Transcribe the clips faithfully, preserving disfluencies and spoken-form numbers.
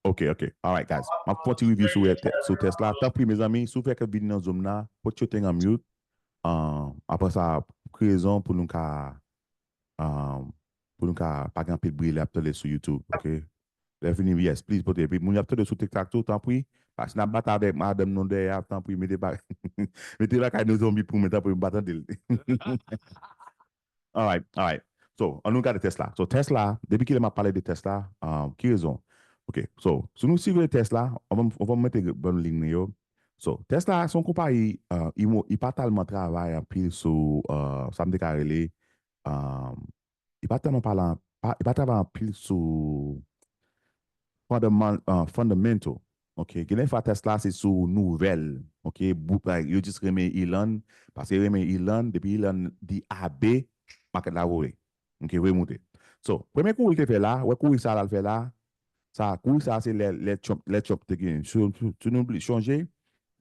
Ok, ok. Alright, guys. M ap fè yon ti review sou, sou Tesla. Tanpri, mezanmi, si w fèk vin nan Zoom nan, put your thing on mute. Um, apre sa, krezon pou nou ka, um, pou nou ka pa gen anpil bri lè ap tande sou YouTube, ok? Lè fini, yes, please, pote. Epi moun y ap tande sou TikTok tou, tanpri. Paske n ap bat avèk madanm nou dèyè a, tanpri, mete ba, mete lakay nou zonbi pou mwen, tanpri, m pa tande l. Alright, alright. So, an nou gade Tesla. So, Tesla, depi kilè m ap pale de Tesla, um, ki rezon? Ok, so, si nou siveye Tesla, on va, on va mete bon liy nou yo. So, Tesla se yon konpayi, uh, li mo-, li pa tèlman travay anpil sou, uh, sa m te ka rele, um, li pa tèlman pale an-, pa, li pa travay anpil sou fundamental, uh, fundamental. Ok, gen de fwa Tesla se sou nouvèl. Ok, bout, like, yo just renmen Elon, paske yo renmen Elon, depi Elon di A B, makèt la vole. Ok, vre moute. So, premye kouri l te fè la, wè kouri sa l al fè la, sa, kouri sa se lè, lè Trump, lè Trump te gen. Si, si, si nou bli-, sonje,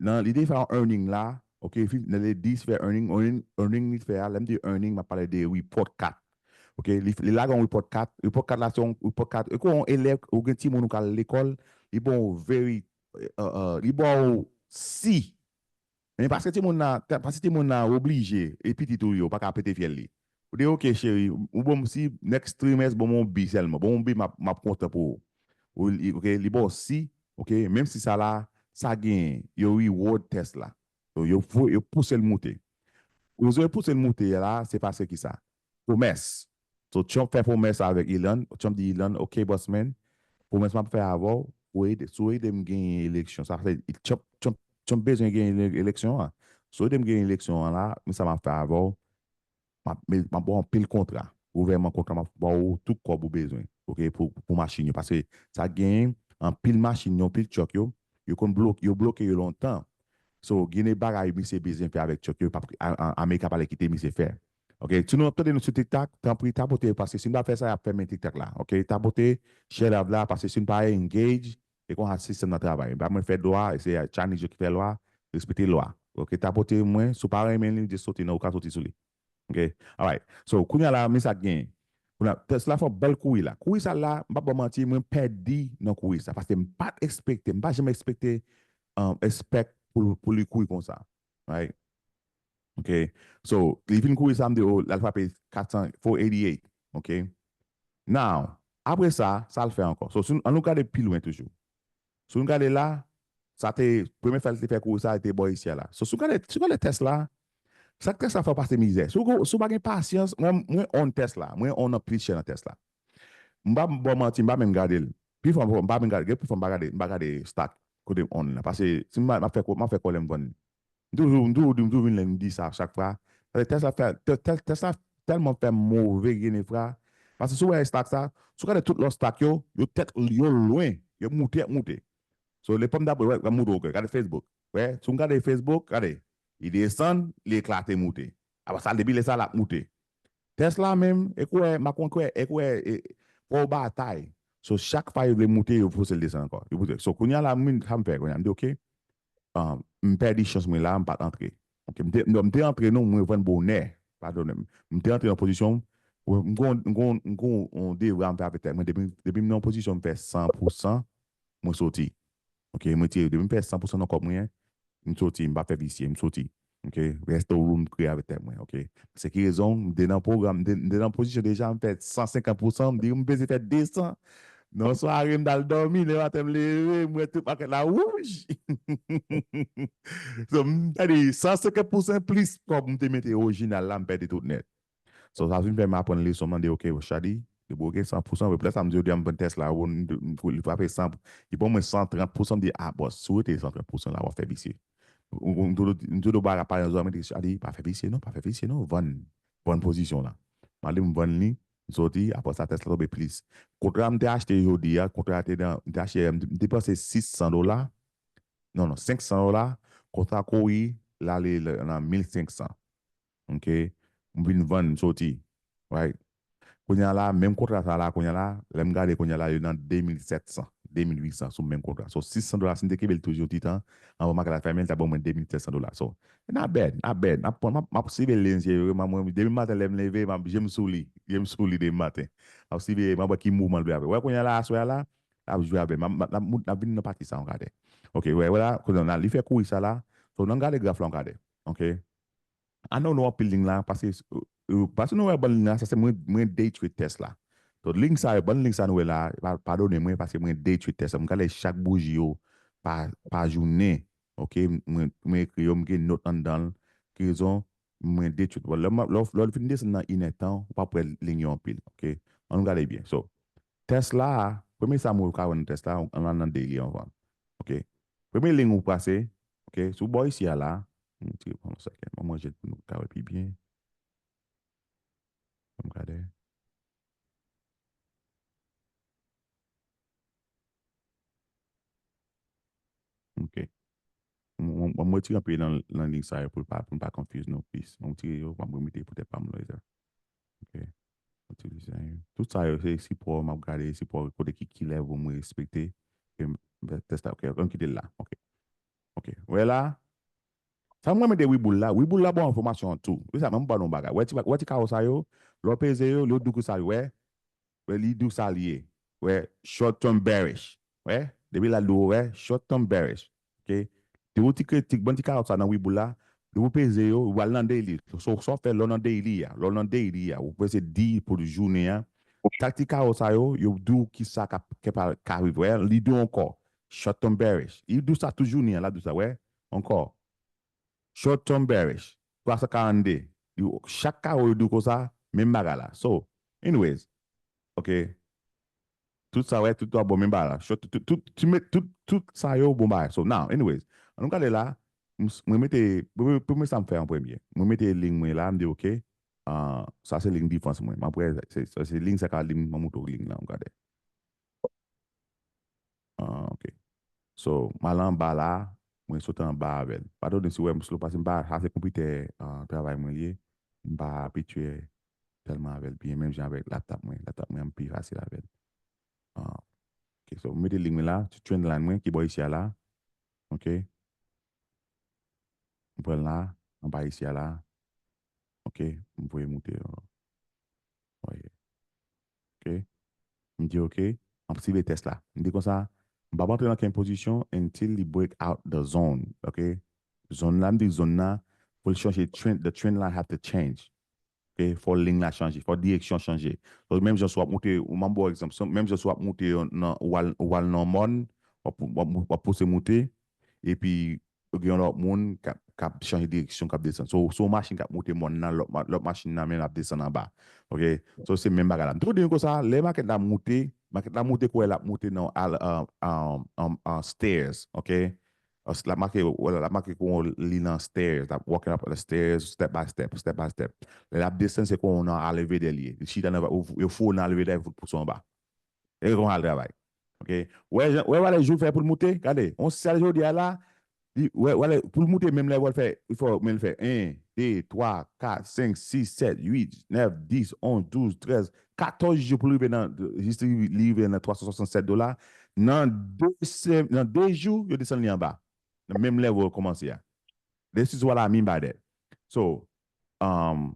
nan li te fè yon earning la, ok, fi-, nan le dis fè earning, earning, earning li fè a, lè m di earning, m ap pale de report card. Ok, li, li lage yon report card, report card la se yon report card, e kon yon elèv, ou gen timoun ou ka al lekòl, li bon very, uh, uh, li bon si. Men paske timoun nan, paske timoun nan oblije, e pitit ou yo, pa ka pete fyèl li. Ou di, ok, cheri, ou bon m si next trimès, bon m yon bi sèlman. Bon m yon bi, m ap, m ap kontan pou ou. Ou, li, ok, li bon si, ok, menm si sa la, sa gen, yo reward Tesla. So, yo, pou- yo pouse l moute. Rezon yo pouse l moute la, se paske ki sa? Pwomès. So, Trump fè pwomès avèk Elon. Trump di Elon, ok, boss man, pwomès m ap fè avè w, ou ede, si w ede m genyen eleksyon. Sa fè, Trump, Trump, Trump bezwen genyen ele-, eleksyon an. Si w ede m genyen eleksyon an la, men sa m ap fè avè w, m ap, m ap ba w anpil kontra. Gouvènman kontra, m ap ba w tout kòb ou bezwen. Ok, pou, pou machin yo. Paske sa genyen anpil machin yo, anpil truck yo, yo konn bloke, yo bloke yo lontan. So, gen de bagay misye bezwen fè avèk truck yo, pa, a, a, Amerik pa pale kite misye fè. Ok, si nou ap tande nou sou TikTok, tanpri, tapote, paske si nou pa fè sa, y ap fèmen TikTok la. Ok, tapote, share live la, paske si nou pa engage, e konsa sistèm nan travay. Pa mwen fè lwa, e se Chinese yo ki fè lwa, respekte lwa. Ok, tapote mwen, si w pa renmen li, just soti nan, ou ka soti sou li. Ok, alright. So, kounye a la, men sa k genyen. Kounye a, Tesla fè yon bèl kouri la. Kouri sa la, m p ap ba w manti, mwen pèdi nan kouri sa. Paske m pa t ekspekte, m pa janm ekspekte, um, expect pou, pou li kouri konsa. Right? Ok. So, li vin kouri sa, m di, oh, l al frape kat san, four eighty-eight. Ok. Now, apre sa, sa l fè ankò? So, si, ann nou gade pi lwen toujou. Si nou gade la, sa te, premye fwa l te fè kouri sa, li te bò isi a la. So, si w gade, si w gade Tesla, sa k Tesla fè w pase mizè? Si w, si w pa gen pasyans, mwen, mwen own Tesla, mwen own anpil share nan Tesla. M pa ba w manti, m pa menm gade l. Pifò, m pa menm gade, gen pifò m pa gade, m pa gade stock kote m own la. Paske si m, m ap fè, m ap fè kòlè m vann li. M toujou, m toujou di, m toujou vin lè m di sa chak fwa. Paske Tesla fè, Te-, Te-, Tesla tèlman fè move grenefra. Paske si w wè stock sa, si w gade tout lòt stock yo, yo tèt yo lwen, yo moute, ap moute. So, le pòm dabou, wè, wè, moute, ok, gade Facebook. Wè, si w gade Facebook, gade, li desann, li eklate moute. Apre sa, depi lè sa, l ap moute. Tesla menm, e kwè, m pa konn kwè, e kwè, e, fò w batay. So, chak fwa yo vle moute, yo pouse l desann ankò. Yo pouse. So, kounye a la, mwen, sa m fè, kounye a, m di, ok, um, m pèdi chans mwen la, m pa t antre. Ok, m te, non, m te antre non, mwen vann bonè. Padone m. M te antre nan pozisyon, m gon, m gon, m gon yon devwa m fè avèk tèt mwen. Depi, depi m nan yon pozisyon m fè san pou san, mwen soti. Ok, mwen tire, depi m fè san pou san nan kòb mwen, m soti, m pa fè visye, m soti. Ok, reste room kreye avèk tèt mwen, ok. Se ki rezon, m te nan pwogram, m te, m te nan pozisyon deja, m fè san senkant pou san, m di m bezwen fè de san. Nan sware, m t al dòmi, lè maten m leve, m wè tout makèt la wouj. So, m pèdi san senkant pou san plis kòb m te mete orijinal la, m pèdi tout nèt. So, sa vin fè m aprann leson, m mande, ok, Shadi, depi w gen san pou san, vre, lè sa m di, jodi a m vann Tesla, bon, m, m, li frape san, li ban mwen san trant pou san, m di, ah, bòs, si w rete san trant pou san la, w ap fè visye. M, m, m toujou, m toujou ba pale nan zòrèy mwen, m di, Shadi, pa fè visye non, pa fè visye non, vann, vann pozisyon la. M ale m vann li, m soti, apre sa Tesla tonbe plis. Kontra m te achte jodi a, kontra te nan, m te achte, m te, m te panse sis san dola, non, non, senk san dola, kontra kouri, l ale nan mil senk san. Ok? M vin vann, m soti. Right? Kounye a la, menm kontra sa la, kounye a la, lè m gade kounye a la, li nan de mil sèt san. de mil uit san sou menm kontra. So, sis san dola, si m te kenbe l toujou yon ti tan, anvan makèt la fèmen, l ta ban mwen de mil sèt san dola. So, not bad, not bad. M ap pran, m ap, m ap siveye l, m ap, mwen, depi maten lè m leve, m ap, je m sou li, je m sou li depi maten. M ap siveye, m ap wè ki mouvman l vle fè. Wè, kounye a la, aswè a la, l ap jwe avè m. M ap, m ap, m ap vin nan pati sa, yon gade. Ok, wè, wè la, kounye a, li fè kouri sa la. So, nan gade graf la, yon gade. Ok. Ann nou anpil ling la, paske, euh, euh, paske nou wè bann ling la, sa se mwen, mwen day trade Tesla. So, ling sa yo, bann ling sa nou wè la, pa, padone mwen, paske mwen day trade Tesla. Mwen gade chak bouji yo pa, pa jounen. Ok, mwen, mwen ekri yo, mwen gen not anndan l. Ki rezon, mwen day trade. Bon, lè m, lè, lè w fin desann nan inèdtan, ou p ap wè ling yo anpil. Ok, ann nou gade byen. So, Tesla a, premye sa mwen ka wè nan Tesla, ann al nan daily anvan. Ok, premye ling ou pase, ok, sou bò isi a la, m tire pran yon second, mwen manje l pou nou ka wè pi byen. Ann gade. Ok. Mwen, mwen, mwen retire anpil nan, nan ling sa yo pou l pa, pou n pa confuse nou plis. Mwen retire yo, mwen remete pou tèt pa m, Loiza. Ok. Mwen retire sa yo. Tout sa yo, se sipò, m ap gade sipò, kote ki, ki level mwen respekte. Ke m, Tesla, ok, ann kite l la. Ok. Ok. Wè la, sa mwen mete Webull la, Webull la bon enfòmasyon an tou. Wè sa, mwen ba nou bagay. Wè ti, wè ti kawo sa yo, lè w peze yo, yo di w ki sa yo, wè. Wè, li di w sa li ye. Wè, short term bearish. Wè, depi la di w, wè, short term bearish. Ok? Di w ti kritik, bon ti kawo sa nan Webull la, di w peze yo, ou al nan daily. So, sa w fè lè w nan daily a, lè w nan daily a, ou peze di pou jounen an. Sa ti kawo sa yo, yo di w ki sa k ap, k ap, ka rive. Wè, li di w ankò, short term bearish. Li di w sa tout jounen an, la di w sa, wè, ankò. Short term bearish, twa san karannde. Yo, chak kawo yo di w konsa, menm bagay la. So, anyways, ok. Tout sa, wè, tout sa bon, menm bagay la. Short, tout, tout, tout, tout, tout sa yo bon bagay. So, now, anyways, ann nou gade la, m s-, mwen mete, premye, premye sa m fè an premye. Mwen mete ling mwen la, m di, ok, ah, sa se ling defans mwen. M ap wè, se, se, se ling sa ka li m, m montre w ling la, m gade. Ah, ok. So, m al anba la, mwen sot anba avè l. Padone si w wè m slow, paske m pa, sa se konpitè, ah, travay mwen li ye. M pa abitye tèlman avè l byen, menm jan avèk laptop mwen. Laptop mwen an pi fasil avè l. Ah, ok, so, m mete ling mwen la, ti trend line mwen ki bò isi a la. Ok. M pran l la, anba isi a la. Ok, m voye moute. Voye. Ok. M di ok, m ap siveye tès la. M di konsa, m p ap antre nan kenn pozisyon until li break out the zone. Ok. Zòn la, m di zòn la, pou l chanje trend, the trend line have to change. Ok, fò ling la chanje, fò direksyon chanje. So, menm jan si w ap moute, ou m ap ba w egzanp, so, menm jan si w ap moute nan, ou al, ou al nan mòn, w ap, w ap, w ap pouse moute, epi gen yon lòt moun k ap, k ap chanje direksyon, k ap desann. So, se yon machin k ap moute mòn nan, lòt ma-, lòt machin nan menm ap desann anba. Ok? So, se menm bagay la. M toujou di nou konsa, lè makèt la moute, makèt la moute, kwè l ap moute nan al, an, an, an, an stairs, ok? L ap make, l ap make kon li nan stairs, l ap walking up the stairs, step by step, step by step. Lè l ap desann, se kon nan elevator li ye. Li chita nan, yo foure nan elevator, fout pouse anba. E konsa l travay. Ok? Wè, jan, wè, wè lè jou fè pou l moute, gade, yon sèl jodi a la, li, wè, wè lè, pou l moute menm lè w al fè, il faut, men l fè en, de, twa, kat, senk, sis, sèt, uit, nèf, dis, onz, douz, trèz, katòz jou pou l rive nan, jis li, li rive nan twa san swasannsèt dola. Nan de se-, nan de jou, yo desann li anba. Nan menm lè w kòmanse a. This is what I mean by that. So, um,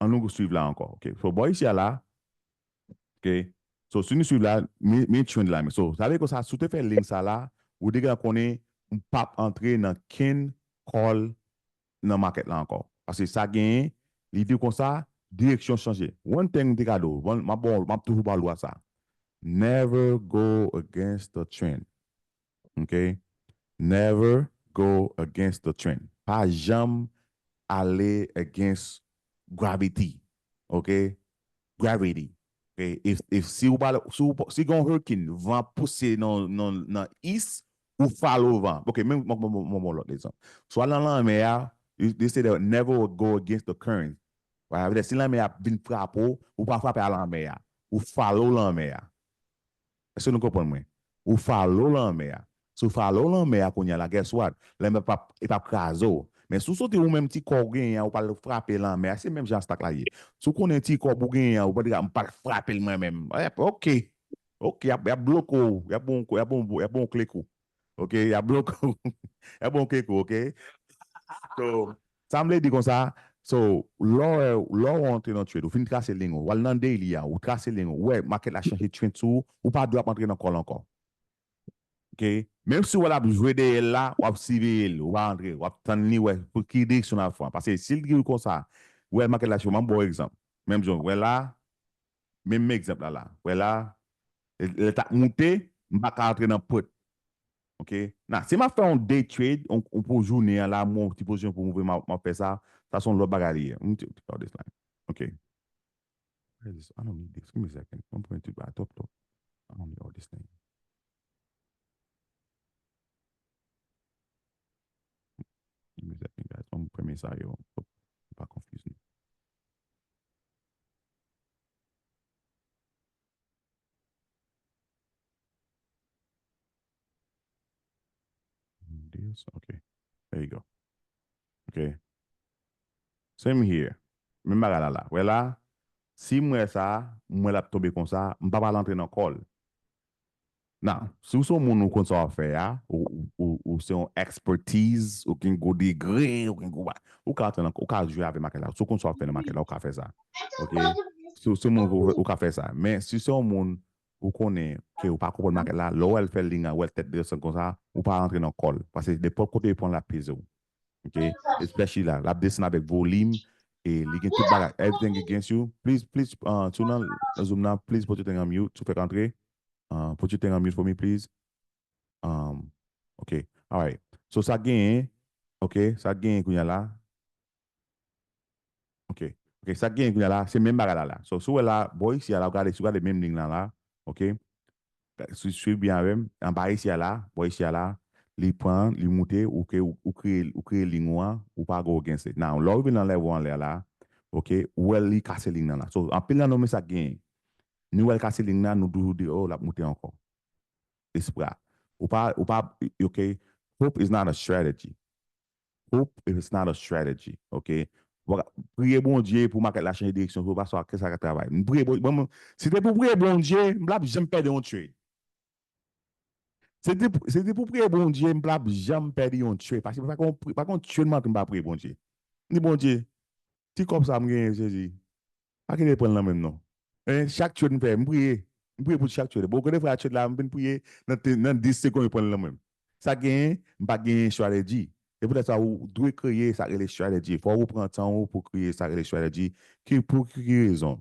ann nou swiv la ankò. Ok. So, bò isi a la, ok. So, si nou swiv la, men, men trend la, men. So, sa vle di konsa, si w te fè ling sa la, ou deja konnen, m p ap antre nan kenn call nan makèt la ankò. Paske sa genyen, li di konsa, direksyon chanje. One thing m te ka di w, bon, m ap bon, m ap toujou ba w lwa sa. Never go against the trend. Ok? Never go against the trend. Pa janm ale against gravity. Ok? Gravity. Ok? If, if, si ou pa, si ou pa, si gen yon hurricane, van pouse nan, nan, nan east, ou follow van. Ok, men, bon, bon, bon, bon, bon, lòt egzanp. Si w al nan lanmè a, you, they say that never go against the current. Sa vle di, si lanmè a vin frape w, ou pa frape a lanmè a. Ou follow lanmè a. Èske nou konprann mwen? Ou follow lanmè a. Si w follow lanmè a kounye a la, guess what? Lanmè p ap, li p ap kraze w. Men si w soti ou menm ti kò w genyen an, ou pral frape lanmè a, se menm jan stock la ye. Si w konnen ti kòb ou genyen an, ou pa di, "M pral frape l mwen menm." Èp, ok. Ok, y ap, y ap bloke w, y ap bon, y ap bon, y ap bon kle kou. Ok, y ap bloke w, y ap bon kle kou, ok? So, sa m vle di konsa, so, lè w, lè w antre nan trade, ou fin trase liy ou, w al nan daily a, ou trase liy ou, ou wè market la chanje trend sou ou, ou pa dwe ap antre nan call ankò. Ok? Menm si w wè l ap jwe dèyè l la, w ap siveye l, ou pa antre, w ap tann li, wè pou ki direksyon l ap pran. Paske si l di w konsa, wè market la chanje, m ap ba w egzanp. Menm jan, wè la, menm egzanp la la. Wè la, lè l t ap moute, m pa ka antre nan put. Ok? Nan, si m ap fè yon day trade, yon, yon pou jounen an la, m wè yon ti pozisyon pou moute, m ap, m ap fè sa, sa se yon lòt bagay li ye. M te, te, te, te, ok. What is this? I don't need this. Give me a second. I'm putting it back up, though. I don't need all this thing. Give me a second, guys. Ann premye sa yo. Hop, pa konfize nou. This, ok. There you go. Ok. Same here. Menm bagay la la. Wè la, si m wè sa, m wè l ap tonbe konsa, m pa pral antre nan call. Nan, si w se yon moun ou konn sa w ap fè a, ou, ou, ou, ou se yon expertise, ou gen gwo degre, ou gen gwo ba-, ou ka antre nan, ou ka jwe avè market la. Si w konn sa w ap fè nan market la, ou ka fè sa. Ok? Si w se yon moun ou, ou ka fè sa. Men si w se yon moun ou konnen ke ou pa konprann market la, lè w wè l fè liy an, wè l tèt desann konsa, ou pa rantre nan call. Paske nenpòt kote li pran l ap peze w. Ok? Especially la, l ap desann avèk volim, e li gen tout bagay. Everything against you. Please, please, uh, si w nan Zoom nan, please put your thing on mute, si w fèk antre. Uh, put your thing on mute for me, please. Um, ok, alright. So, sa genyen, ok, sa genyen kounye a la. Ok, ok, sa genyen kounye a la, se menm bagay la la. So, si w wè la, bò isi a la, w gade, si w gade menm liy la la, ok, swiv, swiv byen avè m, anba isi a la, bò isi a la, li pran, li moute, ou ke, ou, ou kreye, ou kreye liy ou an, ou pa go against it. Now, lè w rive nan level anlè a la, ok, ou wè li kase liy nan la. So, anpil nan nou, men sa k genyen. Nou wè l kase liy nan, nou toujou di, oh, l ap moute ankò. Espwa. Ou pa, ou pa, ok, hope is not a strategy. Hope is not a strategy, ok? Ou pa ka, priye Bondye pou market la chanje direksyon, pou pa sa, ke sa ka travay. M priye Bondye, bon, si te pou priye Bondye, m p ap janm pèdi yon trade. Se te, se te pou priye Bondye, m p ap janm pèdi yon trade. Paske pa kon, pa kon trade m antre m pa priye Bondye. M di Bondye, ti kòb sa m genyen, Jezi, pa kite l pran l nan men m non. E, chak trade m fè, m priye. M priye pou chak trade. Bon, kote frè a trade la, m vin priye, nan te, nan dis segonn, yo pran l nan men m. Sa genyen, m pa genyen strategy. Se poutèt sa, ou dwe kreye sa k rele strategy. Fò ou pran tan ou pou kreye sa k rele strategy. Ki, pou ki, ki rezon?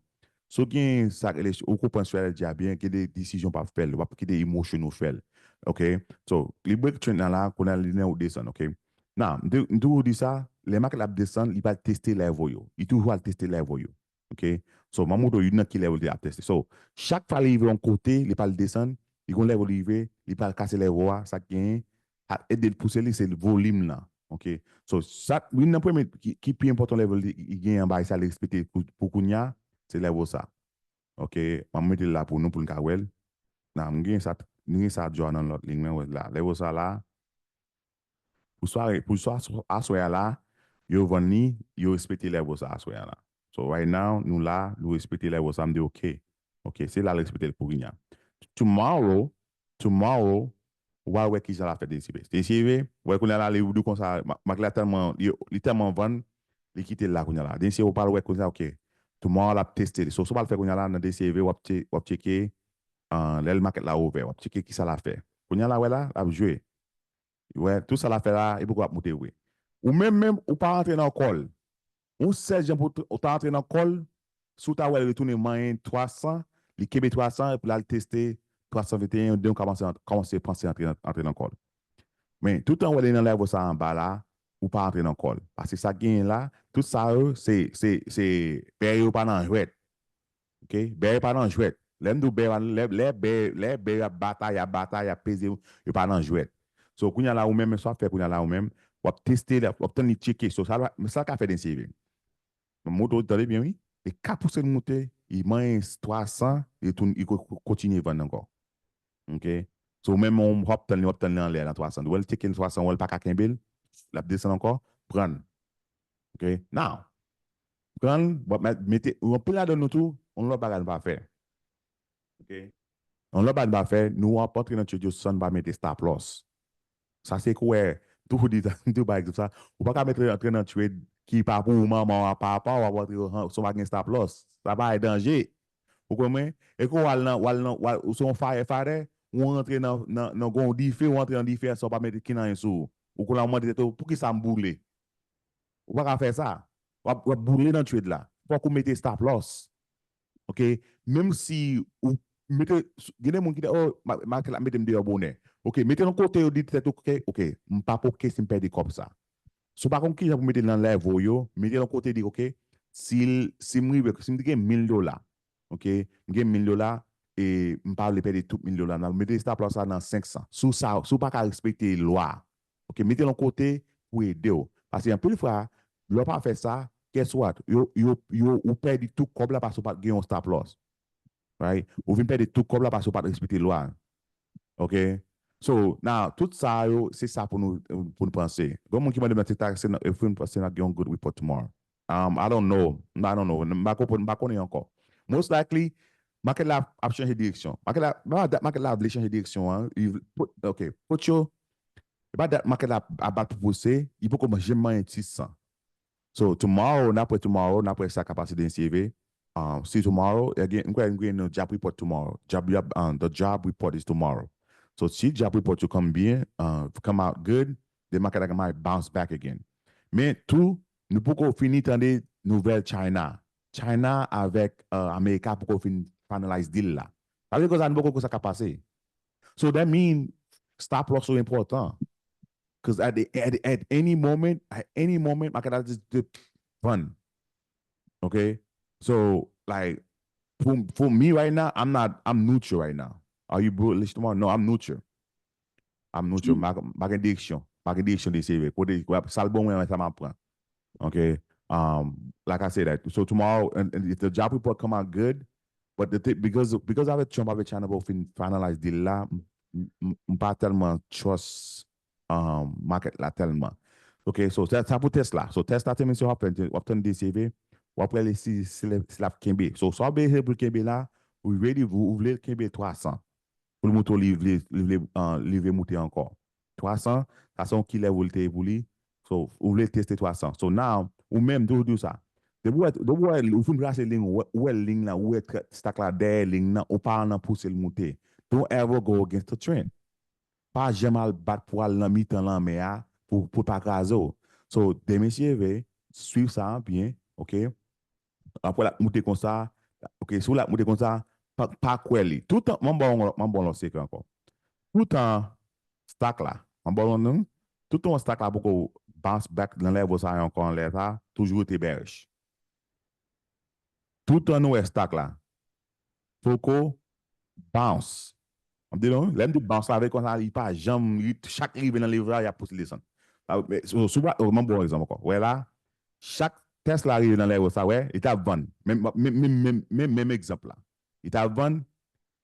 Si w gen sa k rele, ou konprann strategy a byen, gen de desizyon w p ap fè l, w p ap kite emotion ou fè l. Ok? So, li break trend nan la, kounye a li nan wout desann, ok? Nan, m te, m toujou di sa, lè market la ap desann, li pral teste level yo. Li toujou al teste level yo. Ok? So, m ap montre w youn nan ki level li ap teste. So, chak fwa li rive yon kote, li pral desann, li gon level li rive, li pral kase level a, sa k genyen, a ede l pouse li, se volim nan. Ok? So, sa, youn nan premye ki, ki pi enpòtan level li, li genyen anba sa, li respekte pou, pou kounye a, se level sa. Ok? M ap mete l la pou nou, pou n ka wè l. Nan, m gen sa, m gen sa djò nan lòt liy mwen, wè la. Level sa la, pou sware, pou swa, aswè a la, yo vann li, yo respekte level sa aswè a la. So right now, nou la, nou respekte level sa, m di ok. Ok, se la l respekte l pou kounye a. Tomorrow, tomorrow, w a wè kisa l ap fè D C V. D C V, wè kounye a la, li di konsa, ma-, market la tèlman, li, li tèlman vann, li kite l la kounye a la. D C V, w pral wè kounye a, ok. Tomorrow l ap teste li. So, sa w pral fè kounye a la, nan D C V, w ap tche-, w ap tcheke, ah, lè l market la ouvè, w ap tcheke kisa l ap fè. Kounye a la, wè la, l ap jwe. Wè, tout sa l ap fè la, e poko ap moute vre. Ou menm, menm, ou pa rantre nan call. Yon sèl jan pou t-, ou ta rantre nan call, si w ta wè l retounen manyen twa san, li kenbe twa san, epi l al teste twa san venteyen, de w kòmanse, kòmanse panse antre nan, antre nan call. Men, toutan w wè li nan level sa anba la, ou pa antre nan call. Paske sa k genyen la, tout sa yo, se, se, se, bè yo pa nan jwèt. Ok? Bè pa nan jwèt. Lè m di w bè, lè, lè bè, lè bè y ap batay, y ap batay, y ap peze, yo pa nan jwèt. So, kounye a la, ou menm, sa w ap fè kounye a la, ou menm, w ap teste, w ap tann li tcheke. So, sa, sa l ka fè D C V. M montre w, tande byen, wi. Li ka pouse l moute, li manyen twa san, li tou-, li ko-, ko-, kontinye vann ankò. Ok? So, ou menm, w ap tann li, w ap tann li anlè nan twa san. Ou wè l tcheke l twa san, ou wè l pa ka kenbe l, l ap desann ankò, pran l. Ok? Now, pran l, w ap mèt, mete, anpil ladan nou tou, yon lòt bagay nou pa fè. Ok? Yon lòt bagay nou pa fè, nou ap antre nan trade yo san nou pa mete stop loss. Sa se kwè, tou di, tou pa egzanp sa, ou pa ka mete antre nan trade ki pa pou ou, manman w, apa, apa, w ap antre, se pa gen stop loss. Sa pa danje. Ou konprann mwen? E ke w al nan, w al nan, w al, ou se yon firefighter, ou antre nan, nan, nan gon dife, ou antre nan dife, sa w pa mete kin anyen sou ou. Ou konn ap mande tèt ou, poukisa m boule? Ou pa ka fè sa. W ap, w ap boule nan trade la. Fòk ou mete stop loss. Ok? Menm si ou mete, gen de moun ki di, oh, ma- market la mete m deyò bonè. Ok, mete yon kote yo di tèt ou, ok, ok, m p ap ok si m pèdi kòb sa. Si w pa konn kijan pou mete l nan level yo, mete yon kote di, ok, si l, si m rive, si m te gen mil dola, ok, m gen mil dola, e m pa vle pèdi tout mil dola, m ap mete stop loss la nan senk san. Si w sa, si w pa ka respekte lwa, ok, mete l yon kote pou ede w. Paske anpil fwa, lè w pa fè sa, guess what? Yo, yo, yo, ou pèdi tout kòb la paske w pa t gen yon stop loss. Right? Ou vin pèdi tout kòb la paske w pa t respekte lwa. Ok? So, now, tout sa yo, se sa pou nou, pou nou panse. Gen moun ki mande m nan TikTok, se nan, if we, se nan gen yon good report tomorrow. Um, I don't know. I don't know. M pa konprann, m pa konnen ankò. Most likely, market la ap chanje direksyon. Market la, pa dat market la vle chanje direksyon an. Li vle- put- Ok, put yo, e pa dat market la ap bat pou pouse, li poko janm manyen six cents. So, tomorrow, n ap wè tomorrow, n ap wè sa k ap pase demen si Dye vle. Um, si tomorrow, again, m kwè m gen yon job report tomorrow. Job, job, um, the job report is tomorrow. So, si job report yo come byen, uh, come out good, the market might bounce back again. Men tou, nou poko fini tande nouvèl China. China avèk, uh, Amerika poko fin finalize deal la. Sa vle di konsa nou poko konnen sa k ap pase. So that mean stop loss yo enpòtan. Cause at, the, at, at any moment, at any moment, market la just dip, vann. Ok? So, like, for, for me right now, I'm not, I'm neutral right now. Are you bullish tomorrow? No, I'm neutral. I'm neutral. M pa, m pa gen direksyon. M pa gen direksyon deside. Kote, sa l bon mwen, sa m ap pran. Ok? Um, like I said, that. So tomorrow, and, and if the job report come out good, but the thing, because, because avèk Trump, avèk China pou fin finalize deal la, m, m, m, m pa tèlman trust um, market la tèlman. Ok, so sa, sa pou Tesla. So Tesla te menm si w ap fè, w ap tann D C V, w ap wè li si, si, li- si l ap kenbe. So sa w bezwen pou l kenbe la, ou ready, ou, ou vle l kenbe twa san. Pou l montre w li vle, li vle, uh, li vle moute ankò. Twa san, sa se yon ki level te ye pou li. So, ou vle teste twa san. So now, ou menm, tou di w sa. Depi w wè, depi w wè, ou fin trase liy, ou wè, ou wè liy la, ou wè tra- stock la dèyè liy nan, ou pa nan pouse l moute. Don't ever go against the trend. Pa janm al bat pou al nan mitan lanmè a pou, pou pa kraze w. So, demen si Dye vle, swiv sa byen, ok? Apre l ap moute konsa, ok, si w l ap moute konsa, pa, pa kwè li. Toutan, m ap ba w, m ap ba w yon lòt sekrè ankò. Toutan stock la, m ap ba w yon non, toutan stock la poko bounce back nan level sa yo ankò anlè sa, toujou rete bearish. Toutan nou wè stock la poko bounce. M ap di nou, lè m di bounce la, vle konsa, li pa janm, li, chak li rive nan level la, y ap pouse l desann. La, men, so, sou, oh, m ap ba w egzanp ankò. Wè la, chak Tesla rive nan level sa, wè, li t ap vann. Menm, menm, menm, menm, menm, menm egzanp la. Li t ap vann,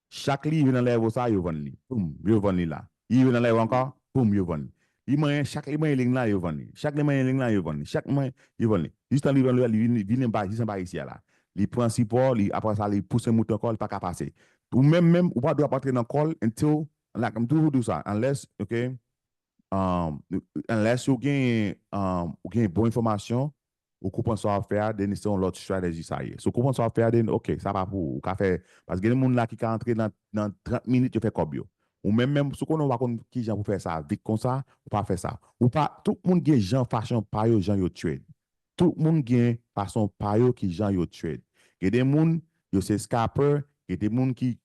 chak li rive nan level sa, yo vann li. Poum, yo vann li la. Li rive nan level ankò, poum, yo vann li. Li manyen, chak li manyen liy la, yo vann li. Chak li manyen liy la, yo vann li. Chak manyen, yo vann li. Jistan li vann li, li vin, vin anba, jis anba isi a la. Li pran sipò, li, apre sa, li pouse moute ankò, li pa ka pase. Ou menm, menm, ou pa dwe ap antre nan kò l until, like, m toujou di w sa, unless, ok, um, unless ou gen, um, ou gen bon enfòmasyon, ou konprann sa w ap fè a, then se yon lòt strategy sa ye. Si w konprann sa w ap fè a, then, ok, sa pa pou ou. Ou ka fè, paske gen moun la ki ka antre nan, nan trant minit, yo fè kòb yo. Ou menm, menm, si w konnen w pa konn kijan pou fè sa vit konsa, ou pa fè sa. Ou pa, tout moun gen jan, fason pa yo, jan yo trade. Tout moun gen fason pa yo, kijan yo trade. Gen de moun, yo se scalper, gen de moun ki,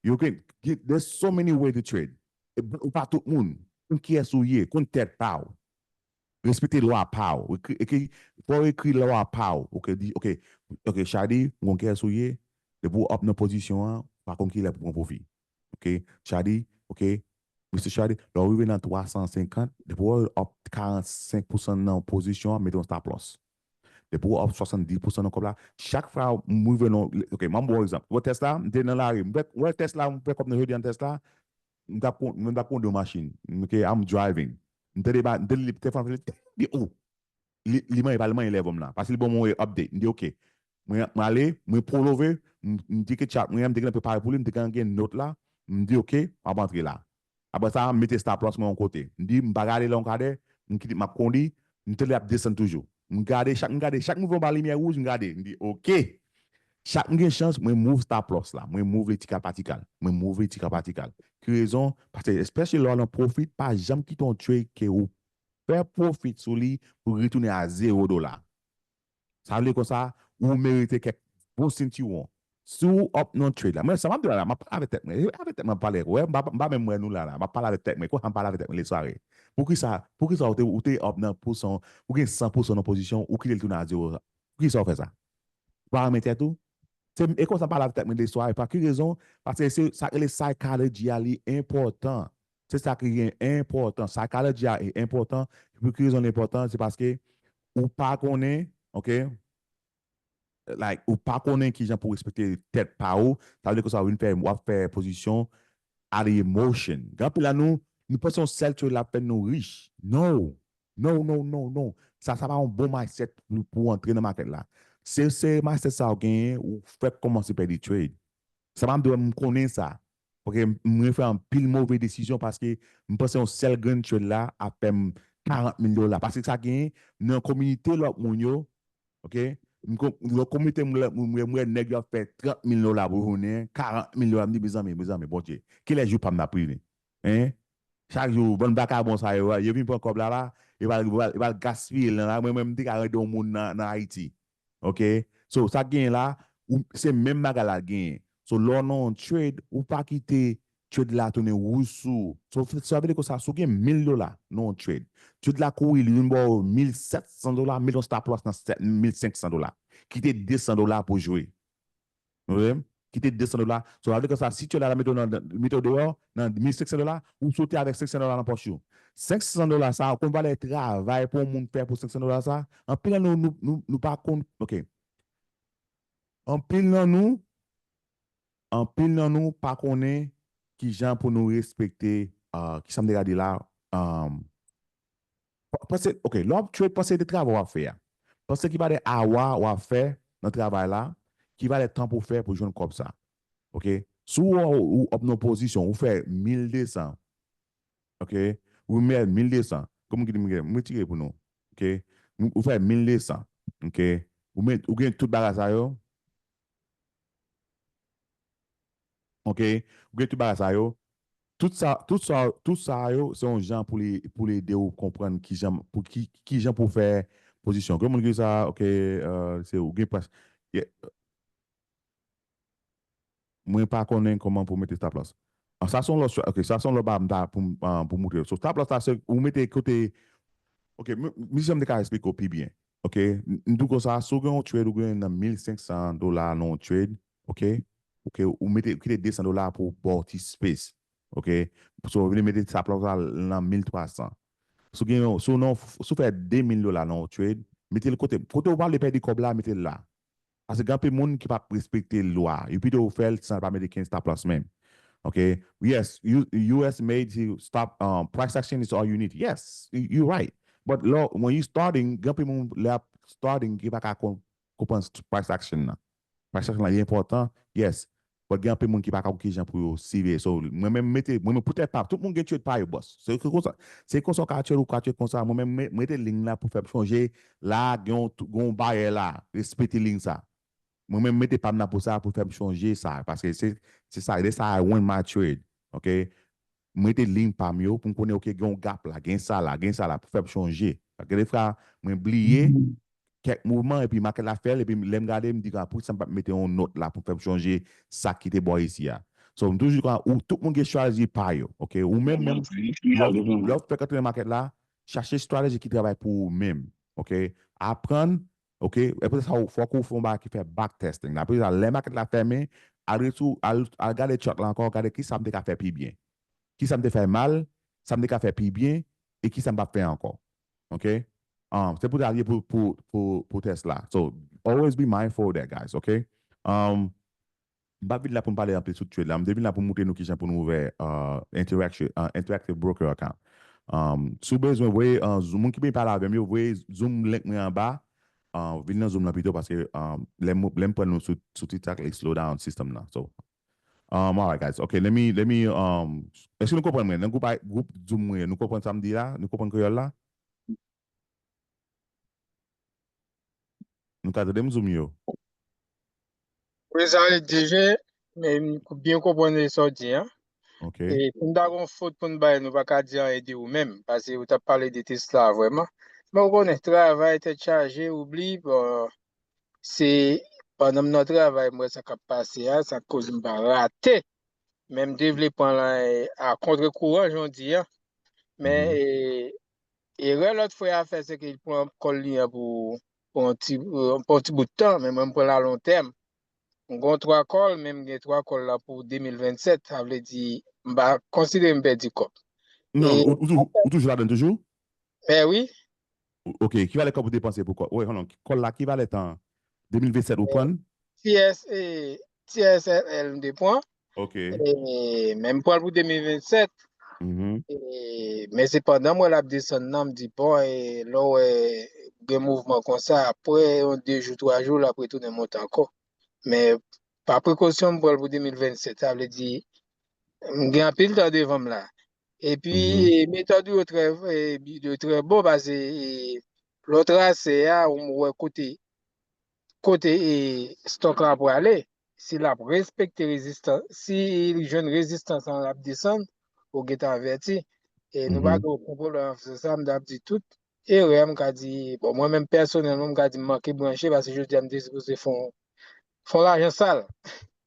yo gen, gen, there's so many way to trade. E, ou pa tout moun. Konn kiyès ou ye, konn tèt pa w. Respekte lwa pa w. Ekri, ekri, fò w ekri lwa pa w. Ok, di, ok, ok, Shady, m konn kiyès ou ye. Depi w up nan pozisyon an, ou pa konn kilè pou pran pwofi. Ok, Shady, ok, Mister Shady, lè w rive nan twa san senkant, depi w up karannsenk pousan nan pozisyon an, mete yon stop loss. Depi w up swasanndis pousan nan kòb la, chak fwa m rive nan, ok, m ap ba w egzanp. Wè Tesla, m te nan lari, m fè, wè Tesla, m fè kòb nan jodi an Tesla, m t ap kon-, m t ap kondui yon machin. Ok, I'm driving. M tande ba, m tande li, telefòn fè li, li, oh. Li, li manyen, pa li manyen lèv m la. Paske li ban mwen update. M di, ok. Mwen, mwen ale, mwen pullover, m, m di ke chat, mwen, m te gentan prepare pou li, m te gentan gen nòt la. M di, "Ok, m ap antre la." Apre sa, m mete stop loss mwen yon kote. M di, "M pa gade lè yon kadè, m kite, m ap kondi, m tande l ap desann toujou." M gade, chak m gade, chak m rive anba limyè wouj, m gade, m di, "Ok." Chak m gen chans, mwen move stop loss la, mwen move li ti ka pa ti ka, mwen move li ti ka pa ti ka. Ki rezon? Paske, especially lè w nan profit, pa janm kite yon trade ke ou fè profit sou li pou retounen a zewo dola. Sa vle konsa, ou merite kèk bon sentiwon. Si w up nan trade la, mwen, sa m ap di w la, m ap pale avèk tèt mwen. E avèk tèt mwen m ap pale. Wè, m pa, m pa menm wè nou la, la. M ap pale avèk tèt mwen. Konsa m pale avèk tèt mwen lè sware. Poukisa, poukisa ou te, ou te up nan pousan, ou gen san pousan nan pozisyon, ou kite l tounen a zewo? Poukisa w fè sa? Ou pa renmen tèt ou? Se, e konsa m pale avèk tèt mwen lè sware. Pa ki rezon? Paske se sa k rele psychology a, li enpòtan. Se sa ki gen enpòtan. Psychology a e enpòtan. Pou ki rezon l enpòtan? Se paske ou pa konnen, ok? Like, ou pa konnen kijan pou respekte tèt pa ou. Sa vle di konsa, w vin fè, w ap fè pozisyon out of emotion. Gen anpil nan nou, nou panse yon sèl trade la ap fè nou rich. No. No, no, no, no. Sa, sa pa yon bon mindset pou, pou antre nan market la. Se, se mindset sa ou genyen, ou fèk kòmanse pèdi trade. Sa pa m di w, m konnen sa. Paske m, m refè anpil move desizyon paske m panse yon sèl grenn trade la ap fè m karant mil dola. Paske sa genyen nan kominote lòt moun yo, ok? M ko-, nan kominote m, m, m, m wè nèg yo ap fè trant mil dola pou jounen, karant mil dola. M di, "Mezanmi, mezanmi, Bondye, kilè jou pa m ap rive?" Hein? Chak jou, bann vakabon sa yo, yo vin pran kòb la, la, yo pral, yo pral, yo pral gaspiye l nan la. Mwen, mwen, m te ka rete yon moun nan, nan Ayiti. Ok? So, sa k genyen la, ou, se menm bagay la k genyen. So, lè w nan yon trade, ou pa kite trade la tounen wouj sou ou. So, sa vle di konsa, si w gen mil dola nan yon trade, trade la kouri, li vin ba w mil sèt san dola, met yon stop loss nan sèt, mil senk san dola. Kite de san dola pou jwe. Ou konprann? Kite de san dola. So, sa vle di konsa, si trade la mete w nan, mete w deyò, nan mil senk san dola, ou sote avèk senk san dola nan pòch ou. Senk san dola sa, ou konn valè travay pou yon moun fè pou senk san dola sa? Anpil nan nou, nou, nou, nou pa konn, ok. Anpil nan nou, anpil nan nou pa konnen kijan pou nou respekte, ah, kisa m te ka di la, um, pa-, panse, ok, lè w ap trade, panse de travay w ap fè a. Panse ki valè awa w ap fè nan travay la, ki valè tan pou w fè pou jwenn kòb sa. Ok? Si w, ou, ou up nan pozisyon, ou fè mil de san, ok? Ou mèt mil de san. Kòman ki di m gen? M retire pou nou. Ok? Ou, ou fè mil de san. Ok? Ou mèt, ou gen tout bagay sa yo. Ok? Ou gen tout bagay sa yo. Tout sa, tout sa, tout sa yo, se yon jan pou li, pou li ede w konprann kijan, pou ki, kijan pou fè pozisyon. Gen moun ki di sa, ok, euh, se ou gen pwès. Yeah. Mwen pa konnen kòman pou mete stop loss. Ah, sa se yon lòt, ok, sa se yon lòt bagay m ta pou, ah, pou moutre. So, stop loss la, se ou mete kote, ok, m, m, jan m te ka esplike w pi byen. Ok, m, m di w konsa, si w gen yon trade ou gen nan mil senk san dola nan yon trade, ok, ok, ou mete, ou kite de san dola pou w ba w ti space, ok, so, ou vle mete stop loss la nan mil twa san. Si w gen yon, si w nan, si w fè de mil dola nan yon trade, mete l kote, kote w pa vle pèdi kòb la, mete l la. Paske gen anpil moun ki p ap respekte lwa. Yo pito fè l san pa mete kenn stop loss menm. Ok? Yes, you, U S made to stop, um, price action is all you need. Yes, you, you right. But lò, when you starting, gen anpil moun lè ap starting ki pa ka kon-, konprann st-, price action nan. Price action nan, li enpòtan, yes. But gen anpil moun ki pa ka konn kijan pou yo siveye. So, mwen menm mete, mwen menm poutèt pa, tout moun gen trade pa yo, boss. Se konsa, se konsa w ka trade, ou ka trade konsa. Mwen menm, mwen mete liy la pou fè m sonje, la, gen yon, gen yon bayè la, respekte liy sa. Mwen menm mete pa m nan pou sa, pou fè m sonje sa, paske se, se sa, that's how I win my trade, ok? Mwen mete liy pa m yo, pou m konnen, ok, gen yon gap la, gen sa la, gen sa la, pou fè m sonje. Paske defwa, mwen bliye kèk mouvman, epi market la fè l, epi lè m gade, m di, "Ah, poukisa m pa mete yon nòt la pou fè m sonje sa ki te bò isi a?" So, m toujou di, ou, tout moun gen strategy pa yo, ok? Ou menm, menm, lè w, lè w fèk antre nan market la, chache strategy ki travay pou ou menm, ok? Aprann, ok? E pou sa, fòk ou fè yon bagay ki fè back testing la. Apre sa, lè market la fèmen, al retou-, al, al gade chart la ankò, gade kisa m te ka fè pi byen. Kisa m te fè mal, sa m te ka fè pi byen, e kisa m p ap fè ankò. Ok? Um, se pou sa l ye pou, pou, pou, pou tès la. So, always be mindful of that, guys, ok? Um, m pa vin la pou m pale anpil sou trade la. M te vin la pou m moutre nou kijan pou nou ouvè, uh, interaction, uh, interactive broker account. Um, si w bezwen, voye, uh, Zoom, moun ki vle pale avè m yo, voye Zoom link mwen anba. Uh, vin nan Zoom lan pito paske, um, lè m, lè m pran nou sou, sou TikTok, li slow down system nan. So, Um, all right, guys. Okay, let me, let me, um, èske nou konprann mwen? Nan gwoup, gwoup Zoom mwen, nou konprann sa m di la? Nou konprann kreyòl la? Nou ka tande m, Zoom yo? Wi, sa vle di, men m byen konprann sa w di an. Ok. E si n ta gon fot pou n bay, nou pa ka di anyen de ou menm, paske ou t ap pale de Tesla vrèman. Men ou konnen, travay, tèt chaje, oubli, bon, se pandan m nan travay, m wè sa k ap pase a, sa k koz m pa rate. Men m te vle pran l a, a kontre kouran, jan w di an. Men, e, erè lòt frè a fè, se ke l pran kòl li an pou, pou yon ti, pou yon ti bout tan, men mwen, m pran l a lon tèm. M gon twa kòl, men m gen twa kòl la pou de mil vennsèt, sa vle di, m pa konsidere m pèdi kòb. Non, e, ou, ou tou-, ou toujou ladan toujou? Ben wi. Ok, ki valè kòb ou depanse pou kòl? Wi, hold on, kòl la, ki valè tan? De mil vennsèt ou pran? T S, e, T S L L m te pran. Ok. E, men m pran l pou de mil vennsèt. Mhm. E, men sepandan, m wè l ap desann nan, m di, bon, e, lè w wè gen mouvman konsa, apre yon de jou, twa jou, l ap retounen monte ankò. Men pa prekosyon, m pran l pou de mil vennsèt. Sa vle di, m gen anpil tan devan m la. Epi, mhm, e, metòd ou yo trè, e, yo trè bon, paske, e, lè w trase a, ou wè kote, kote, e, stòk la prale, si l ap respekte rezistans, si li jwenn rezistans lan, l ap desann, ou gentan avèti. E nou pa gen okenn pwoblèm avèk sa, m t ap di tout erè, m ka di, bon, mwen menm pèsonèlman, m ka di m manke branche, paske jodi a m te sipoze fè yon, fè yon lajan sal.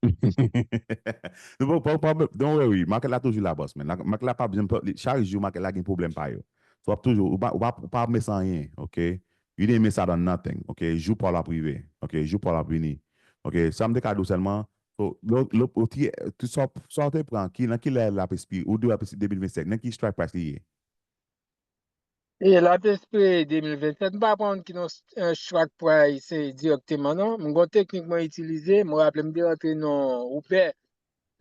Non, pa, pa, pa, don't worry, market la toujou la, boss, man. La, market la pa byen, li, chak jou market la gen pwoblèm pa yo. So, w ap toujou, ou pa, ou pa, ou pa mès anyen, ok? You didn't miss out on nothing, ok? Jou pa w la ap rive, ok? Jou pa w la ap vini, ok? Sa m te ka di w sèlman, so, lo, lo, o ti, ti sa, sa w te pran, ki, nan ki lè l ap ekspire, ou di w ap ekspire de mil vennsèt, nan ki strike price li ye? E l ap ekspire de mil vennsèt, m pa konn ki nan, eh, strike price se dirèkteman, non. M gon teknik mwen itilize, m raple m te rantre nan Uber.